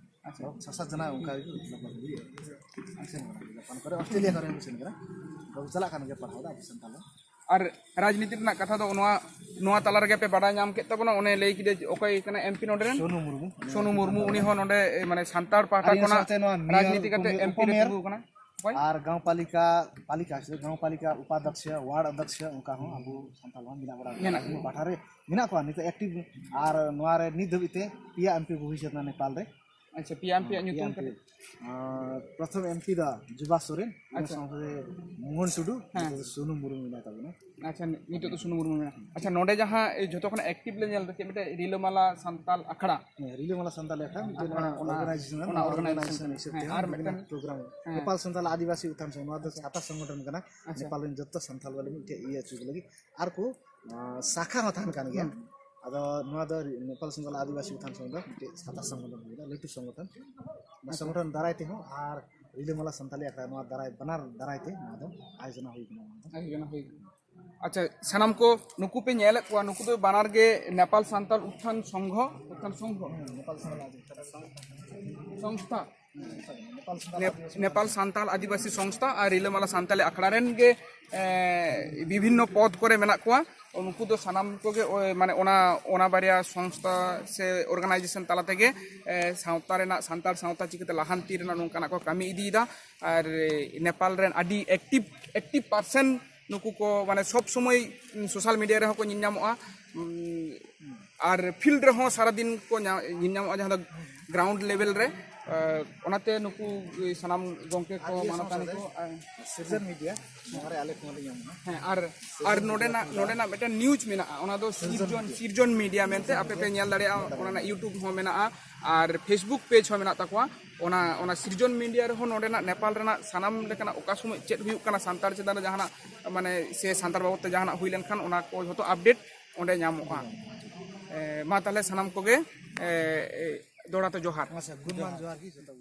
ᱟᱪᱪᱷᱟ᱾ ᱥᱟᱥᱟᱛ ᱡᱟᱱᱟ ᱚᱱᱠᱟ ᱜᱮᱠᱚ ᱥᱮᱱ ᱠᱟᱱᱟ᱾ ᱡᱟᱯᱟᱱ ᱠᱚᱨᱮ, ᱚᱥᱴᱨᱮᱞᱤᱭᱟ ᱠᱚᱨᱮ ᱠᱚ ᱥᱮᱱ ᱠᱟᱱᱟ᱾ ᱟᱫᱚ ᱠᱚ ᱪᱟᱞᱟᱜ ᱠᱟᱱ ᱜᱮᱭᱟ ᱯᱟᱲᱦᱟᱣ ᱫᱚ ᱟᱵᱚ ᱥᱟᱱᱛᱟᱲ ᱫᱚ᱾ ᱟᱨ ᱨᱟᱡᱽᱱᱤᱛᱤ ᱨᱮᱱᱟᱜ ᱠᱟᱛᱷᱟ ᱫᱚ ᱱᱚᱣᱟ, ᱱᱚᱣᱟ ᱛᱟᱞᱟ ᱨᱮᱜᱮ ᱯᱮ ᱵᱟᱰᱟᱭ ᱧᱟᱢ ᱠᱮᱫ ᱛᱟᱵᱚᱱᱟ, ᱚᱱᱮ ᱞᱟᱹᱭ ᱠᱮᱫᱟ ᱚᱠᱚᱭ ᱠᱟᱱᱟᱭ ᱮᱢ ᱯᱤ ᱱᱚᱰᱮ ᱨᱮᱱ? ᱥᱳᱱᱩ ᱢᱩᱨᱢᱩ᱾ ᱥᱳᱱᱩ ᱢᱩᱨᱢᱩ, ᱩᱱᱤ ᱦᱚᱸ ᱱᱚᱰᱮ, ᱮ, ᱢᱟᱱᱮ ᱥᱟᱱᱛᱟᱲ ᱯᱟᱦᱴᱟ ᱟᱨ ᱤᱱᱟᱹ ᱠᱷᱚᱱᱟᱜ ᱥᱟᱶᱛᱮ ᱱᱚᱣᱟ ᱢᱮᱭᱚᱨ, ᱨᱟᱡᱽᱱᱤᱛᱤ ᱠᱟᱛᱮ ᱩᱯᱚᱢᱮᱭᱚᱨ, ᱮᱢ ᱯᱤ ᱨᱮ ᱩᱯᱚᱢᱮᱭᱚᱨ ᱛᱤᱸᱜᱩ ᱠᱟᱱᱟ᱾ ᱚᱠᱚᱭ? ᱟᱨ ᱜᱟᱶᱯᱟᱞᱤᱠᱟ, ᱯᱟᱞᱤᱠᱟ ᱥᱮ ᱜᱟᱶᱯᱟᱞᱤᱠᱟ ᱩᱯᱟᱫᱷᱭᱚᱠᱥᱚ, ᱣᱟᱨᱰ ᱚᱫᱷᱭᱚᱠᱥᱚ, ᱚᱱᱠᱟ ᱦᱚᱸ ᱟᱵᱚ ᱥᱟᱱᱛᱟᱲ ᱦᱚᱸ ᱢᱮᱱᱟᱜ ᱵᱚᱱᱟ᱾ ᱢᱮᱱᱟᱜ ᱠᱚᱣᱟ᱾ ᱯᱟᱦᱴᱟ ᱨᱮ ᱢᱮᱱᱟᱜ ᱠᱚᱣᱟ ᱱᱤᱛᱚᱜ ᱮᱠᱴᱤᱵᱷ, ᱟᱨ ᱱᱚᱣᱟ ᱨᱮ ᱱᱤᱛ ᱫᱷᱟᱹᱵᱤᱡ ᱛᱮ ᱯᱮᱭᱟ ᱮᱢ ᱯᱤ ᱠᱚ ᱦᱩᱭ ᱥᱟᱹᱛ ᱮᱱᱟ ᱱᱮᱯᱟᱞ ᱨᱮ᱾ ᱟᱪᱪᱷᱟ, ᱯᱤ ᱮᱢ ᱯᱤ ᱟᱜ ᱧᱩᱛᱩᱢ ᱠᱟᱹᱴᱤᱡ᱾ ᱟᱨ ᱯᱨᱚᱛᱷᱚᱢ ᱮᱢ ᱯᱤ ᱫᱚ ᱡᱩᱵᱟ ᱥᱚᱨᱮᱱ, ᱤᱱᱟᱹ ᱟᱪᱪᱷᱟ᱾ ᱥᱟᱶᱛᱮ ᱢᱳᱦᱚᱱ ᱴᱩᱰᱩ, ᱦᱮᱸ᱾ ᱱᱤᱛᱚᱜ ᱫᱚ ᱥᱳᱱᱩ ᱢᱩᱨᱢᱩ ᱢᱮᱱᱟᱭ ᱛᱟᱵᱚᱱᱟ᱾ ᱟᱪᱪᱷᱟ, ᱱᱤᱛᱚᱜ ᱫᱚ ᱥᱳᱱᱩ ᱢᱩᱨᱢᱩ ᱢᱮᱱᱟᱭᱟ᱾ ᱟᱪᱪᱷᱟ, ᱱᱚᱰᱮ ᱡᱟᱦᱟᱸ ᱡᱷᱚᱛᱚ ᱠᱷᱚᱱᱟᱜ ᱮᱠᱴᱤᱵᱷ ᱞᱮ ᱧᱮᱞ ᱮᱫᱟ, ᱪᱮᱫ ᱢᱤᱫᱴᱟᱝ ᱨᱤᱞᱟᱹᱢᱟᱞᱟ ᱥᱟᱱᱛᱟᱞ ᱟᱠᱷᱲᱟ᱾ ᱦᱮᱸ, ᱨᱤᱞᱟᱹᱢᱟᱞᱟ ᱥᱟᱱᱛᱟᱞ ᱟᱠᱷᱲᱟ ᱢᱤᱫᱴᱮᱱ ᱟᱠᱷᱲᱟ, ᱚᱱᱟ ᱚᱨᱜᱟᱱᱟᱭᱡᱮᱥᱚᱱ, ᱚᱱᱟ ᱱᱚᱣᱟ ᱚᱨᱜᱟᱱᱟᱭᱡᱮᱥᱚᱱ ᱚᱨᱜᱟᱱᱟᱭᱡᱮᱥᱚᱱ ᱠᱟᱱᱟ᱾ ᱦᱤᱥᱟᱹᱵ ᱛᱮ ᱦᱮᱸ, ᱟᱨ ᱢᱤᱫᱴᱮᱱ ᱯᱨᱳᱜᱨᱟᱢ ᱦᱮᱸ᱾ ᱱᱮᱯᱟᱞ ᱥᱟᱱᱛᱟᱞ ᱟᱹᱫᱤᱵᱟᱹᱥᱤ ᱩᱛᱷᱟᱱ ᱥᱚᱝᱜᱷ, ᱱᱚᱣᱟ ᱫᱚ ᱟᱪᱪᱷᱟ᱾ ᱪᱷᱟᱛᱟ ᱥᱚᱝᱜᱚᱴᱷᱚᱱ ᱠᱟᱱᱟ᱾ ᱟᱪᱪᱷᱟ᱾ ᱱᱮᱯᱟᱞ ᱨᱮᱱ ᱡᱚᱛᱚ ᱥᱟᱱᱛᱟᱞ ᱵᱚᱞᱮ ᱢᱤᱫᱴᱮᱡ ᱤᱭᱟᱹ ᱦᱚᱪᱚ ᱞᱟᱹᱜᱤᱫ᱾ ᱟᱨ ᱠᱚ, ᱟᱸ, ᱥᱟᱠᱷᱟ ᱦᱚᱸ ᱛᱟᱦᱮᱱ ᱠᱟᱱ ᱜᱮᱭᱟ᱾ ᱦᱩᱸ᱾ ᱟᱫᱚ ᱱᱚᱣᱟ ᱫᱚ ᱱᱮᱯᱟᱞ ᱥᱟᱱᱛᱟᱞ ᱟᱹᱫᱤᱵᱟᱹᱥᱤ ᱩᱛᱷᱟᱱ ᱥᱚᱝᱜᱷ ᱫᱚ ᱢᱤᱫᱴᱮᱡ ᱪᱷᱟᱛᱟ ᱥᱚᱝᱜᱚᱴᱷᱚᱱ ᱦᱩᱭ ᱮᱱᱟ, ᱞᱟᱹᱴᱩ ᱥᱚᱝᱜᱚᱴᱷᱚᱱ᱾ ᱱᱚᱣᱟ ᱟᱪᱪᱷᱟ᱾ ᱥᱚᱝᱜᱚᱴᱷᱚᱱ ᱫᱟᱨᱟᱭ ᱛᱮᱦᱚᱸ ᱟᱨ ᱨᱤᱞᱟᱹᱢᱟᱞᱟ ᱥᱟᱱᱛᱟᱞᱤ ᱟᱠᱷᱲᱟ, ᱱᱚᱣᱟ ᱫᱟᱨᱟᱭ, ᱵᱟᱱᱟᱨ ᱫᱟᱨᱟᱭ ᱛᱮ ᱱᱚᱣᱟ ᱫᱚ ᱟᱭᱳᱡᱚᱱ ᱦᱩᱭ ᱠᱟᱱᱟ᱾ ᱱᱚᱣᱟ ᱫᱚ ᱟᱭᱳᱡᱚᱱ ᱦᱩᱭ ᱠᱟᱱᱟ᱾ ᱟᱪᱪᱷᱟ, ᱥᱟᱱᱟᱢ ᱠᱚ ᱱᱩᱠᱩ ᱯᱮ ᱧᱮᱞᱮᱫ ᱠᱚᱣᱟ, ᱱᱩᱠᱩ ᱫᱚ ᱵᱟᱱᱟᱨ ᱜᱮ ᱱᱮᱯᱟᱞ ᱥᱟᱱᱛᱟᱞ ᱩᱛᱛᱷᱟᱱ ᱥᱚᱝᱜᱷᱚ, ᱩᱛᱛᱷᱟᱱ ᱥᱚᱝᱜᱷᱚ? ᱦᱮᱸ, ᱱᱮᱯᱟᱞ ᱥᱟᱱᱛᱟᱞ ᱟᱹᱫᱤᱵᱟᱹᱥᱤ ᱥᱚᱝᱜᱷᱚ᱾ ᱥᱚᱝᱥᱛᱷᱟ᱾ ᱦᱮᱸ, ᱱᱮᱯᱟᱞ ᱥᱟᱱᱛᱟᱞ ᱱᱮᱯ-, ᱟᱹᱫᱤᱵᱟᱹᱥᱤ ᱱᱮᱯᱟᱞ ᱥᱚᱝᱜᱷᱚ᱾ ᱥᱟᱱᱛᱟᱞ ᱟᱹᱫᱤᱵᱟᱹᱥᱤ ᱥᱚᱝᱥᱛᱷᱟ ᱟᱨ ᱨᱤᱞᱟᱹᱢᱟᱞᱟ ᱥᱟᱱᱛᱟᱞᱤ ᱟᱠᱷᱲᱟ ᱨᱮᱱ ᱜᱮ, ᱮ, ᱵᱤᱵᱷᱤᱱᱱᱚ ᱯᱚᱫᱽ ᱠᱚᱨᱮ ᱢᱮᱱᱟᱜ ᱠᱚᱣᱟ᱾ ᱩᱱᱠᱩ ᱫᱚ ᱥᱟᱱᱟᱢ ᱠᱚᱜᱮ ᱳᱭ, ᱢᱟᱱᱮ, ᱚᱱᱟ, ᱚᱱᱟ ᱵᱟᱨᱭᱟ ᱥᱚᱝᱥᱛᱷᱟ ᱥᱮ ᱚᱨᱜᱟᱱᱟᱭᱡᱮᱥᱚᱱ ᱛᱟᱞᱟ ᱛᱮᱜᱮ, ᱮ, ᱥᱟᱶᱛᱟ ᱨᱮᱱᱟᱜ, ᱥᱟᱱᱛᱟᱲ ᱥᱟᱶᱛᱟ ᱪᱤᱠᱟᱹᱛᱮ ᱞᱟᱦᱟᱱᱛᱤ ᱨᱮᱱᱟᱜ ᱱᱚᱝᱠᱟᱱᱟᱜ ᱠᱚ ᱠᱟᱹᱢᱤ ᱤᱫᱤᱭᱮᱫᱟ᱾ ᱟᱨ, ᱮ, ᱱᱮᱯᱟᱞ ᱨᱮᱱ ᱟᱹᱰᱤ ᱮᱠᱴᱤᱵᱷ, ᱮᱠᱴᱤᱵᱷ ᱯᱟᱨᱥᱮᱱ ᱱᱩᱠᱩ ᱠᱚ, ᱢᱟᱱᱮ, ᱥᱚᱵᱽ ᱥᱚᱢᱚᱭ ᱥᱳᱥᱟᱞ ᱢᱤᱰᱤᱭᱟ ᱨᱮᱦᱚᱸ ᱠᱚ ᱧᱮᱞ ᱧᱟᱢᱚᱜᱼᱟ᱾ ᱩᱸ, ᱟᱨ ᱯᱷᱤᱞᱰ ᱨᱮᱦᱚᱸ ᱥᱟᱨᱟᱫᱤᱱ ᱠᱚ ᱧᱟ-, ᱧᱮᱞ ᱧᱟᱢᱚᱜᱼᱟ, ᱡᱟᱦᱟᱸ ᱫᱚ ᱜᱨᱟᱣᱩᱱᱰ ᱞᱮᱵᱮᱞ ᱨᱮ᱾ ᱮ, ᱚᱱᱟᱛᱮ ᱱᱩᱠᱩ ᱥᱟᱱᱟᱢ ᱜᱚᱢᱠᱮ ᱠᱚ, ᱟᱨ ᱤᱭᱟᱹ ᱢᱟᱱᱚᱛᱟᱱᱤ ᱥᱟᱶᱛᱮ ᱠᱚ, ᱟᱨ ᱥᱤᱨᱡᱚᱱ ᱢᱤᱰᱤᱭᱟ, ᱱᱚᱣᱟ ᱨᱮ ᱟᱞᱮ ᱠᱚᱦᱚᱸ ᱞᱮ ᱧᱟᱢᱚᱜᱼᱟ᱾ ᱦᱮᱸ, ᱟᱨ, ᱟᱨ ᱱᱚᱰᱮᱱᱟᱜ, ᱱᱚᱰᱮᱱᱟᱜ ᱢᱤᱫᱴᱮᱱ ᱱᱤᱭᱩᱡᱽ ᱢᱮᱱᱟᱜᱼᱟ, ᱚᱱᱟ ᱫᱚ ᱥᱤᱨᱡᱚᱱ ᱥᱤᱨᱡᱚᱱ, ᱢᱤᱰᱤᱭᱟ᱾ ᱥᱤᱨᱡᱚᱱ ᱢᱤᱰᱤᱭᱟ ᱢᱮᱱᱛᱮ ᱟᱯᱮ ᱯᱮ ᱧᱮᱞ ᱫᱟᱲᱮᱭᱟᱜᱼᱟ, ᱚᱱᱟ ᱨᱮᱱᱟᱜ YouTube ᱦᱚᱸ ᱢᱮᱱᱟᱜᱼᱟ ᱟᱨ Facebook ᱯᱮᱡᱽ ᱦᱚᱸ ᱢᱮᱱᱟᱜ ᱛᱟᱠᱚᱣᱟ᱾ ᱚᱱᱟ, ᱚᱱᱟ ᱥᱤᱨᱡᱚᱱ ᱢᱤᱰᱤᱭᱟ ᱨᱮᱦᱚᱸ ᱱᱚᱰᱮᱱᱟᱜ ᱱᱮᱯᱟᱞ ᱨᱮᱱᱟᱜ ᱥᱟᱱᱟᱢ ᱞᱮᱠᱟᱱᱟᱜ ᱚᱠᱟ ᱥᱚᱢᱚᱭ ᱪᱮᱫ ᱦᱩᱭᱩᱜ ᱠᱟᱱᱟ, ᱥᱟᱱᱛᱟᱲ ᱪᱮᱛᱟᱱ ᱨᱮ ᱡᱟᱦᱟᱱᱟᱜ, ᱢᱟᱱᱮ, ᱥᱮ ᱥᱟᱱᱛᱟᱲ ᱵᱟᱵᱚᱫ ᱛᱮ ᱡᱟᱦᱟᱱᱟᱜ ᱦᱩᱭ ᱞᱮᱱᱠᱷᱟᱱ ᱚᱱᱟ ᱠᱚ ᱡᱷᱚᱛᱚ ᱟᱯᱰᱮᱴ ᱚᱸᱰᱮ ᱧᱟᱢᱚᱜᱼᱟ᱾ ᱮ, ᱢᱟ ᱛᱟᱦᱚᱞᱮ ᱥᱟᱱᱟᱢ ᱠᱚᱜᱮ, ᱮ, ᱮ, ᱫᱚᱦᱲᱟ ᱛᱮ ᱡᱚᱦᱟᱨ᱾ ᱟᱪᱪᱷᱟ, ᱜᱩᱱᱢᱟᱱ ᱡᱚᱦᱟᱨ ᱜᱮ ᱡᱚᱛᱚ᱾